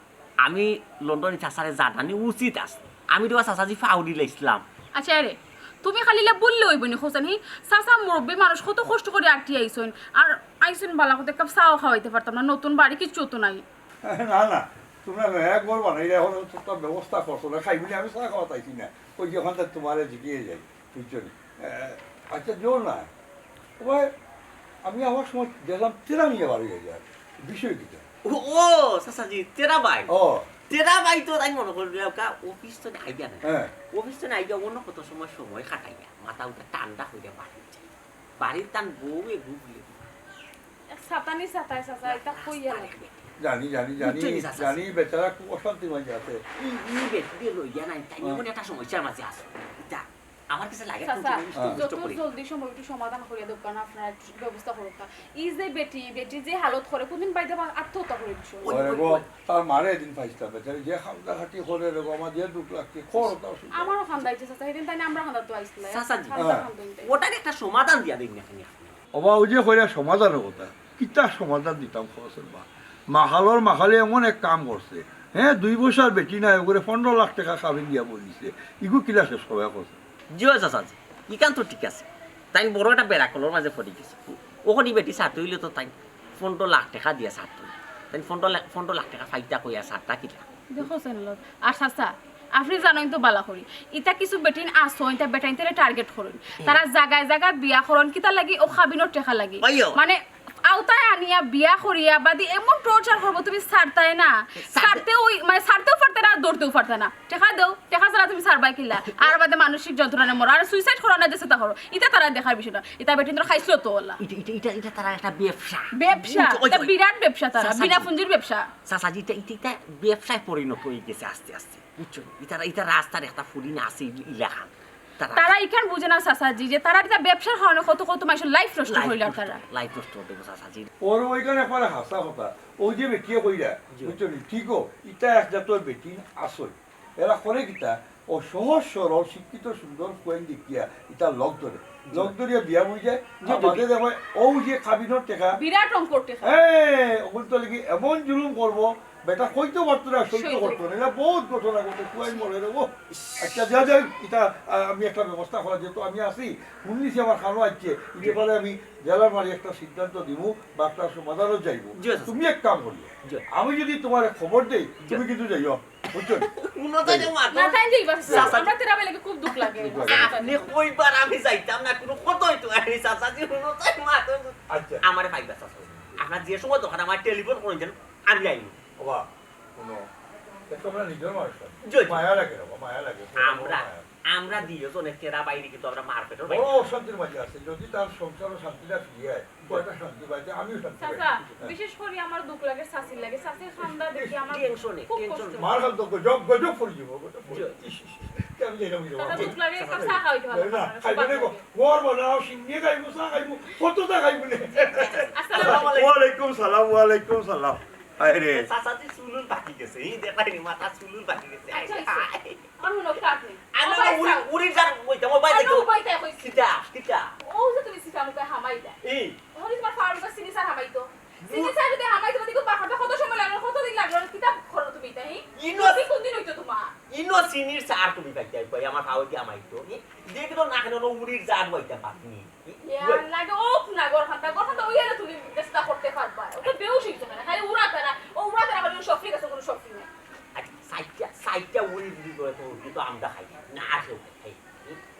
আমি লন্ডনি চাচারে জানানি উচিত আছে। আমি তো চাচাজি ফাউরি লাইছিলাম। আচ্ছা রে, তুমি খালি ইলা বললে হইব নি, হোসেন? হি, চাচা মুরব্বী মানুষ, কত কষ্ট করে আটি আইছইন। আর আইছইন বালা কথা, এক কাপ চাও খাওয়াইতে পারতাম না, নতুন বাড়ি কিচ্ছু তো নাই। না, না, তোমরা নয়া ঘর বানাইলে এখন তো একটা ব্যবস্থা করছো না, খাই বলে আমি চা খাওয়াত আইছি না, ওই যে ওখানটা তোমারে জিতিয়ে যাই, বুঝছো নি? আহ, আচ্ছা, জোর না, ও ভাই, আমি আমার সময় দেখলাম তেরা মিয়া বাড়ি গেছে, আর বিষয় কিতা? ও, ও, চাচাজি, তেরা ভাই। ও। তেরা ভাই তো তাই মনে করবে, ওকা অফিস তো নাই জানে। হ্যাঁ। অফিস তো নাই গিয়া অন্য কত সময় সময় কাটাইয়া, মাথা উঠে ঠান্ডা হইয়া বাড়ি যায়। বাড়ির তান বউয়ে গুগলে। সাতানি সাতায় চাচা, এটা কইয়া লাগে। জানি, জানি, জানি, বুঝছো নি, চাচা? জানি, বেচারা খুব অশান্তি মাঝে আছে। ই, ই বেটি দিয়ে লইয়া নাই, তাই হ্যাঁ। এমন একটা সমস্যার মাঝে আছো। এটা আমার কাছে লাগে, চাচা, তুমি একটু কষ্ট যত করি। জলদি সম্ভব একটু সমাধান করিয়া দেব, কারণ আপনারা একটু ব্যবস্থা করুক। এই যে বেটি, বেটি যে হালত করে, কোনদিন বাইরে আত্মহত্যা করে দিছো। ওরে গো, তার মারে এদিন পাইছিলাম, বেচারি যে খান্দা খাটি করে রে গো, আমার যে দুঃখ লাগছে, খর তাও শুনতে। আমারও খান্দা হইছে চাচা, সেদিন তাই না আমরা খান্দা তো আইছিল। চাচাজি। খান্দা হ্যাঁ। খান্দা হইতে। ওটার একটা সমাধান দিয়া দিন না খালি আপনি। ওবা, ওই যে কইরা সমাধানের কথা, কিতা সমাধান দিতাম খরচের বা? মাহালর মাহালে এমন এক কাম করছে, হ্যাঁ, দুই বছর বেটি নাই, ওরে পনেরো লাখ টাকা কাবিন দিয়া বই দিছে, ইগু কিলা শেষ করবে খরচ? জি অয় চাচাজি, ইখান তো ঠিক আছে। তাই বড় একটা বেড়াকলর মাঝে পড়ি গেছে। ওখানে বেটি ছাড়তে হইলে তো তাই পনেরো লাখ টাকা দিয়া ছাড়তে হইল। তাই পনেরো লাখ, পনেরো লাখ টাকা ফাইতা কইয়া ছাড়তা কিলা? দেখো সেনলত, আর চাচা, আপনি জানেন তো বালা করি, ইতা কিছু বেটিন আছো, ইতা বেটাইন তারা টার্গেট করেন, তারা জাগায় জাগায় বিয়া করেন, কিতা লাগি? ও খাবিনোর টেকা লাগি। ওইও। মানে আওতায় আনিয়া বিয়া করিয়া বাদে এমন টর্চার করবো, তুমি ছাড়তায় না, ছাড়তে ওই মানে ছাড়তেও পারতে না, ধরতেও পারতে না। টেকা দেও, টেকা ছাড়া তুমি ছাড়বাই কিলা? আর বাদে মানসিক যন্ত্রণায় মরো, আর সুইসাইড করো না, যে সেটা করো, ইতা তারা দেখার বিষয় না। ইতা বেটিন তোর খাইছিল তো ওলা। এটা, এটা, এটা, এটা তারা একটা ব্যবসা। ব্যবসা, ওই, ওই, এটা ওই। বিরাট ব্যবসা তারা, চাচা, বিনা চাচা। পুঁজির ব্যবসা। চাচাজি, এটা, এটা, এটা ব্যবসায় পরিণত হয়ে গেছে আস্তে আস্তে, বুঝছো? এটা, এটা রাস্তার একটা ফুরি না আছে, ইলাখান। তারা তারা ইখান বুঝে না চাচাজি, যে তারা এটা ব্যবসার কারণে কত কত মানুষের লাইফ নষ্ট লাইফ করিলার নষ্ট, তারা। লাইফ নষ্ট হতে গেছে চাচাজি। ওর ওইখানে পরে হাসা কথা, ওই যে বেটিয়ে কইরা, জি। বুঝছো নি? ঠিক ও, ইটা এক জাতর বেটি আসল। এরা করে কিতা? ও সহজ সরল, শিক্ষিত, সুন্দর ফুয়াইন দেখিয়া ইটা লগ ধরে। লগ ধরিয়া বিয়া বই যায়, জি, আর জি, বাদে জি। দেখো, ও যে খাবিনোর টেকা, বিরাট অঙ্কর টেকা। হ্যাঁ, ওগুলো তো লাগি এমন জুলুম করবো, বেটা কইতে পারতো না, সইতে সইতে পারতো না। এটা বহুত ঘটনা ঘটে, ফুয়াইন মরে রে, ও। আচ্ছা, যা যাই, এটা, আহ, আমি একটা ব্যবস্থা করা, যেহেতু আমি আছি, শুনলিছি আমার খানো আছে, এই ব্যাপারে আমি জেলার মারি একটা সিদ্ধান্ত দিব বা একটা সমাধানও যাইব। জি, স্যার। তুমি এক কাম করিও, জি। আমি যদি তোমার খবর দেই, জি। তুমি কিন্তু যাইও। বুঝছো নি? হুনো তাই না, মাতো। না, তাই যাইবা, চাচা। আমরা তেরা ভাই লাগে খুব দুখ লাগে। দুখ লাগে। আপনি কইবার আমি যাইতাম না, কোনো কথা হইতো না। আমি চাচাজি, হুনো তাই মাতো। আচ্ছা। আমারে পাইবা, চাচা। আপনার যে সময় দরকার, আমার টেলিফোন করে দেন, আমি আইব। বাবা, হুনো, এ তো আমরা নিজের মানুষ। জি, জি। মায়া লাগে রে বাবা, মায়া লাগে। আমরা, মায়া। আমরা দুইজনে তেরা বাইরে কিন্তু আমরা মারপেটর বাইরে। বড় অশান্তির মাঝে আছে। যদি তার সংসারও শান্তিটা ফিরিয়ে আয়, কয়টা শান্তি পাইতে, আমিও শান্তি পাই। চাচা, হ্যাঁ। বিশেষ করে আমার দুখ লাগে চাচির লাগে। চাচির কান্দা দেখি আমার টেনশনে, খুব টেনশনে। কষ্ট। মার কান্দা গজব, গজব পড়ি যাব, গজব পড়ি। জি। ইস, ইস, ইস। আমি যাই না, বুঝলাম। চাচা, দুখ লাগে, একটা চা খাওয়াইতে পারো না, না, না, খাইবো না, সুপার গো। খাওয়াইতে। ঘর বানাও, সিন্নি খাইবো, চা খাইবো, কত চা খাইবো না। আসসালামু আলাইকুম। ওয়ালাইকুম সালাম, ওয়ালাইকুম সালাম। আরে। চাচাজি চুলুল পাকি গেছে, এই দেখাইনি মাথা চুলুল পাকি গেছে। আচ্ছা, আচ্ছা। আর হুনো, কাট নেই। আমি উপায় উড়ি, চাও। উড়ি যার বইতাম, ও বাইরে আরে, দেখো। উপায় তাই কইছি। কিতা, কিতা? ও যে তুমি সিটা মুখে হামাইলা। এই। তখন তোমার ফারুক আর সিনি স্যার হামাইতো। সিনি স্যার যদি হামাইতো, দেখো, বাপরে কত সময় লাগলো, কতদিন লাগলো, কিতা করো তুমি তাই? ইনো তুমি কোন দিন হইতো তোমার? ইনো সিনির স্যার তুমি পাইতে, কই আমার ফারুক কি হামাইতো? এই, দেখি তো না কেন, উড়ির জাত বইতাম পারনি। ইয়া, লাগে ওক না, গরখান্তা, গরখান্তা ওই আর তুমি চেষ্টা করতে পারবা। ওটা বেউস হইতো না, খালি উড়া তারা, ও উড়া তারা, খালি সফরি গেছে, কোনো সফরি নাই। আচ্ছা, সাইডটা, সাইডটা উড়ি উড়ি করে তো, কিন্তু আমরা খাই না, না আসে ওটা খাই।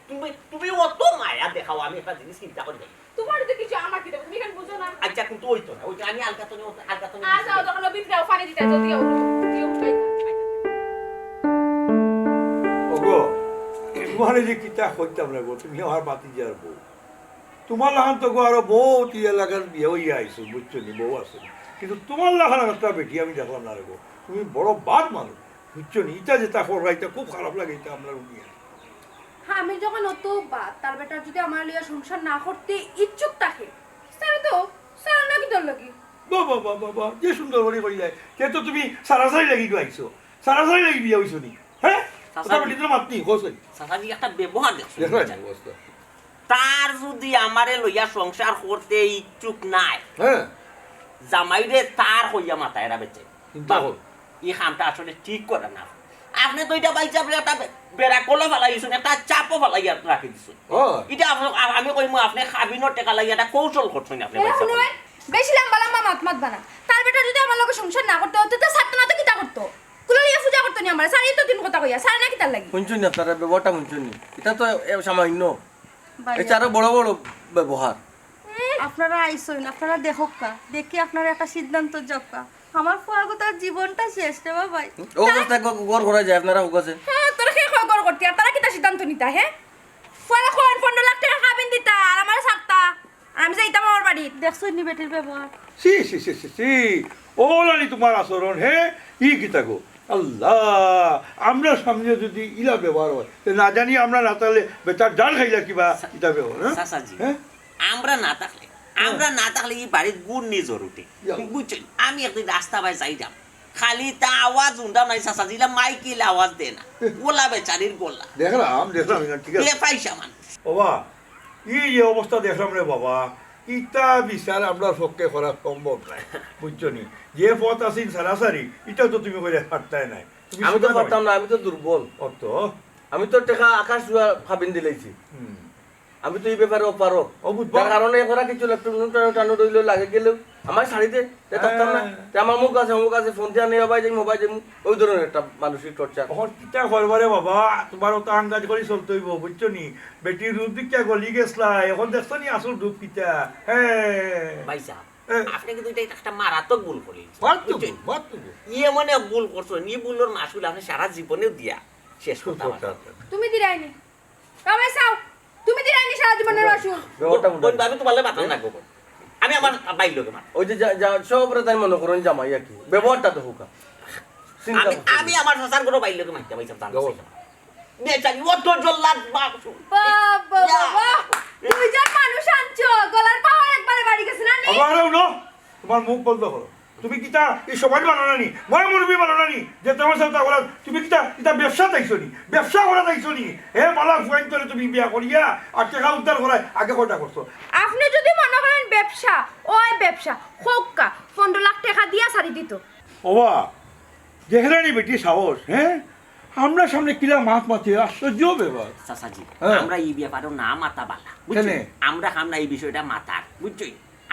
তুমি, তুমি অত মায়া দেখাও, আমি একটা জিনিস চিন্তা করি যাই। তোমার তো কিছু আমার কি দেবো, তুমি কেন বুঝো না? আচ্ছা, কিন্তু ওই তো না, ওই তো আমি আলকা তো নেই, আলকা তো নেই। আর যাও, যখন ভিতরে পানি দিতে, যদি দিও, দিও, ভাই। ওগো, তোমার এই যে কিতা করতাম না গো, তুমি আমার বাতি যার বউ। তোমার লাখান তো গো আরো বহুত ই এলাকার বিয়া হইয়া আইছো, বুঝছো নি, বউ আছে। কিন্তু তোমার লাখান একটা বেটি আমি দেখলাম না রে গো। তুমি বড় বাদ মানুষ, বুঝছো নি? ইটা যেটা কররা, ইটা খুব খারাপ লাগে, ইটা আমরা উনিয়া। হ্যাঁ, আমি যখন অত বাদ, তার বেটা যদি আমার লইয়া সংসার না করতে ইচ্ছুক থাকে, তাহলে তো সারা নাকি তোর লাগি। বাহ, বাহ, বাহ, বাহ, বাহ, যে সুন্দর করে কইলে। তে তো তুমি সারাসারি লাগি গো আইছো, সারাসারি লাগি বিয়া হইছো নি? হ্যাঁ? চাচা, ওটা বেটি তোর মাত নি, কইছে। চাচাজি, একটা ব্যবহার দেখছো দেখো নি? না, অবস্থা। তার যদি আমারে লইয়া সংসার করতে ইচ্ছুক নাই, হ্যাঁ। জামাইরে তার কইয়া মাথায় এরা বেচে। চিন্তা কর। এই কামটা আসলে ঠিক করে না। আপনি তো এটা ভাই সাহেব একটা বে-, বেড়া কলা ফালাই দিছেন, একটা চাপও ফালাই আর রাখি দিছেন। ও। এটা আপনি, আ-, আমি কইমু আপনি কাবিনর টেকা লাগি একটা কৌশল করছেন আপনি এ ভাই সাহেব। হুনো, বেশি লম্বা লম্বা মাত মাত বানা। তার বেটা যদি আমার লগে সংসার না করতে হতো, তো ছাড়তো না তো কিতা করতো? কুলো লিয়া পূজা করতো নি আমার, সারি তো দিন কথা কইয়া, সারি না কিতার লাগি? শুনছুন নি আপনারা ব্যবহারটা শুনছুন নি? এটা তো এ সামান্য। ভাই। এছাড়া বড় বড় ব্যবহার। আপনারা আইসইন, আপনারা দেখউক্কা, দেখি আপনারা একটা সিদ্ধান্ত যাউক্কা। আমার ফুয়াগো তার জীবনটা শেষ রে বাবাই। ও অবস্থা গ-, গড় করা যায় আপনারা হুকাছে। হ্যাঁ, তোরা কে কয় গড় করতে, আর তারা কিতা সিদ্ধান্ত নিতা, হ্যাঁ? ফুয়ারা কয় পনেরো লাখ টেকা কাবিন দিতা, আর আমারে ছাড়তা, আর আমি যাইতাম আমার বাড়ি। দেখছইন নি বেটির ব্যবহার? ছি, ছি, ছি, ছি, ছি। ও লালি তোমার আচরণ, হে? ই কিতা গো? আল্লাহ, আমরা সামনে যদি ইলা ব্যবহার হয়, তে না জানি আমরা না থাকলে বেটার ডাল খাইলা কিবা ইতা ব্যবহার, হ্যাঁ? চাচাজি, হ্যাঁ? আমরা না থাকলে, আমরা না থাকলে এই বাড়ির গুড় নিজর উঠে। ইয়া। বুঝছেন? আমি একদিন রাস্তা বায় যাইতাম, খালি তা আওয়াজ হুনতাম নাই চাচাজি, ইলা মাইকিল আওয়াজ দেয় না। ওলা বেচারির গলা। দেখলাম, দেখলাম, ইখান ঠিক আছে। বেফাইসা মানুষ। বাবা, ই যে অবস্থা দেখলাম রে বাবা, ইতা বিচার আমরার পক্ষে করা সম্ভব নায়, বুঝছো নি? যে পথ আছিল সারাসারি, ইটা তো তুমি কইলে পারতায় নায়। তুমি আমি তো সিদ্ধান্ত পারতাম নায়। না, আমি তো দুর্বল। অত? আমি তো টেকা আকাশ ছুয়া কাবিন দিলাইছি। হুম। আমি তো ই ব্যাপারে অপারক। ও বুঝবা। যার কারণে এখন আর কিছু ইলেকট্রনিক টানো টানো রইল লাগে গেলেও আমার শাড়িতে তে থাকতাম না। হ্যাঁ। তে আমার মুখ আছে, অমুক আছে, ফোন দিয়া নেই, বাবা যাই, মোবাইল যাই, ওই ধরনের একটা মানসিক টর্চার। এখন কিতা করবা রে বাবা, তোমার তো আন্দাজ করি চলতে হইব, বুঝছো নি? বেটির রূপ দেখিয়া গলি গেছলা, এখন দেখছো নি আসল রূপ কিতা? হ্যাঁ। ভাই সাহেব, হ্যাঁ। আপনি কিন্তু এটা একটা মারাত্মক ভুল করলেন। মারাত্মক বুঝছেন? ভুল, মারাত্মক ভুল। ইয়ে মানে ভুল করছেন, ই ভুলর মাসুল আপনি সারা জীবনেও দিয়া শেষ করতে পারবেন। তুমি দিরায়নি। তবে চাও, তুমি দিরায়নি সারা জীবনের মাসুল। ব্যবহারটা মনে হয়। আমি তোমার লগে মাতাম না, গোবর। আমি আমার বাইর লগে মাতাম। ওই যে যা, যা, সবরে তাই মনে করেন জামাই আর কি। ব্যবহারটা তো হোক। চিন্তা আমি, করতে আমি হবে। আমার চাচার কোনো বাইর লগে মারতে পাইতাম, জানো? বেচারি, অত জল্লাদ বাপ। বাবা, ইয়া। বাবা, দুইজন মানুষ আনছো, গলার পাওয়ার একবারে বাড়ি গেছে না নি? আবার আরো না, তোমার মুখ বন্ধ করো। তুমি কিতা এই সমাজ মানো না নি? ময় মুরব্বি মানো না নি? যে তোমার সাথে করার, তুমি কিতা, কিতা ব্যবসা চাইছো নি? ব্যবসা করা চাইছো নি? হে বালা ফুয়াইন তোরে তুমি বিয়া করিয়া আর টেকা উদ্ধার করায় আগে কয়টা করছো? আপনি যদি মনে করেন ব্যবসা, ওই ব্যবসা, হোক্কা, পনেরো লাখ টেকা দিয়া ছাড়ি দিত। ওবা, দেখলে নি বেটি সাহস, হ্যাঁ? আমরা সামনে কিলা মাত মাতে, আশ্চর্য ব্যাপার। চাচাজি, হ্যাঁ। আমরা এই ব্যাপারে না মাতা বালা, বুঝছো? কেনে? আমরা খাম না এই বিষয়টা মাতার, বুঝছো?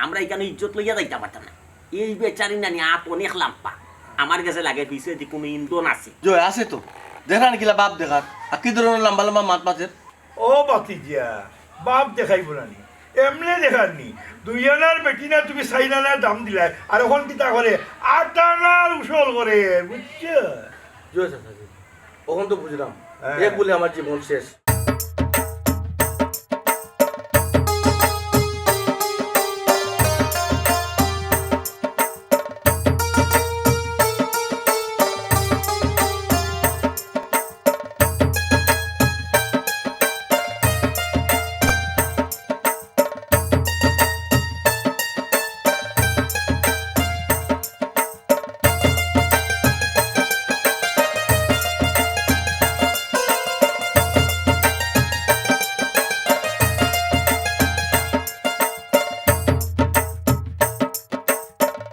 আমরা এখানে ইজ্জত লইয়া যাইতে পারতাম না। এই বেচারি নানি আত অনেক লাম্বা। আমার গেছে লাগে পিছে দি কোনো ইন্দন আছে। জয় আছে তো, দেখার কিলা বাপ দেখার, আর কি ধরনের লম্বা লম্বা মাত মাতের। ও বাতিজা, বাপ দেখাইবো না নি, এমনে দেখার নি। দুই আনার বেটি না তুমি চাইর আনার দাম দিলায়, আর অখন কিতা করে? আট আনার উসল করে, বুঝছো? জয় চাচাজি, অখন তো বুঝলাম, হ্যাঁ। এক বলে আমার জীবন শেষ।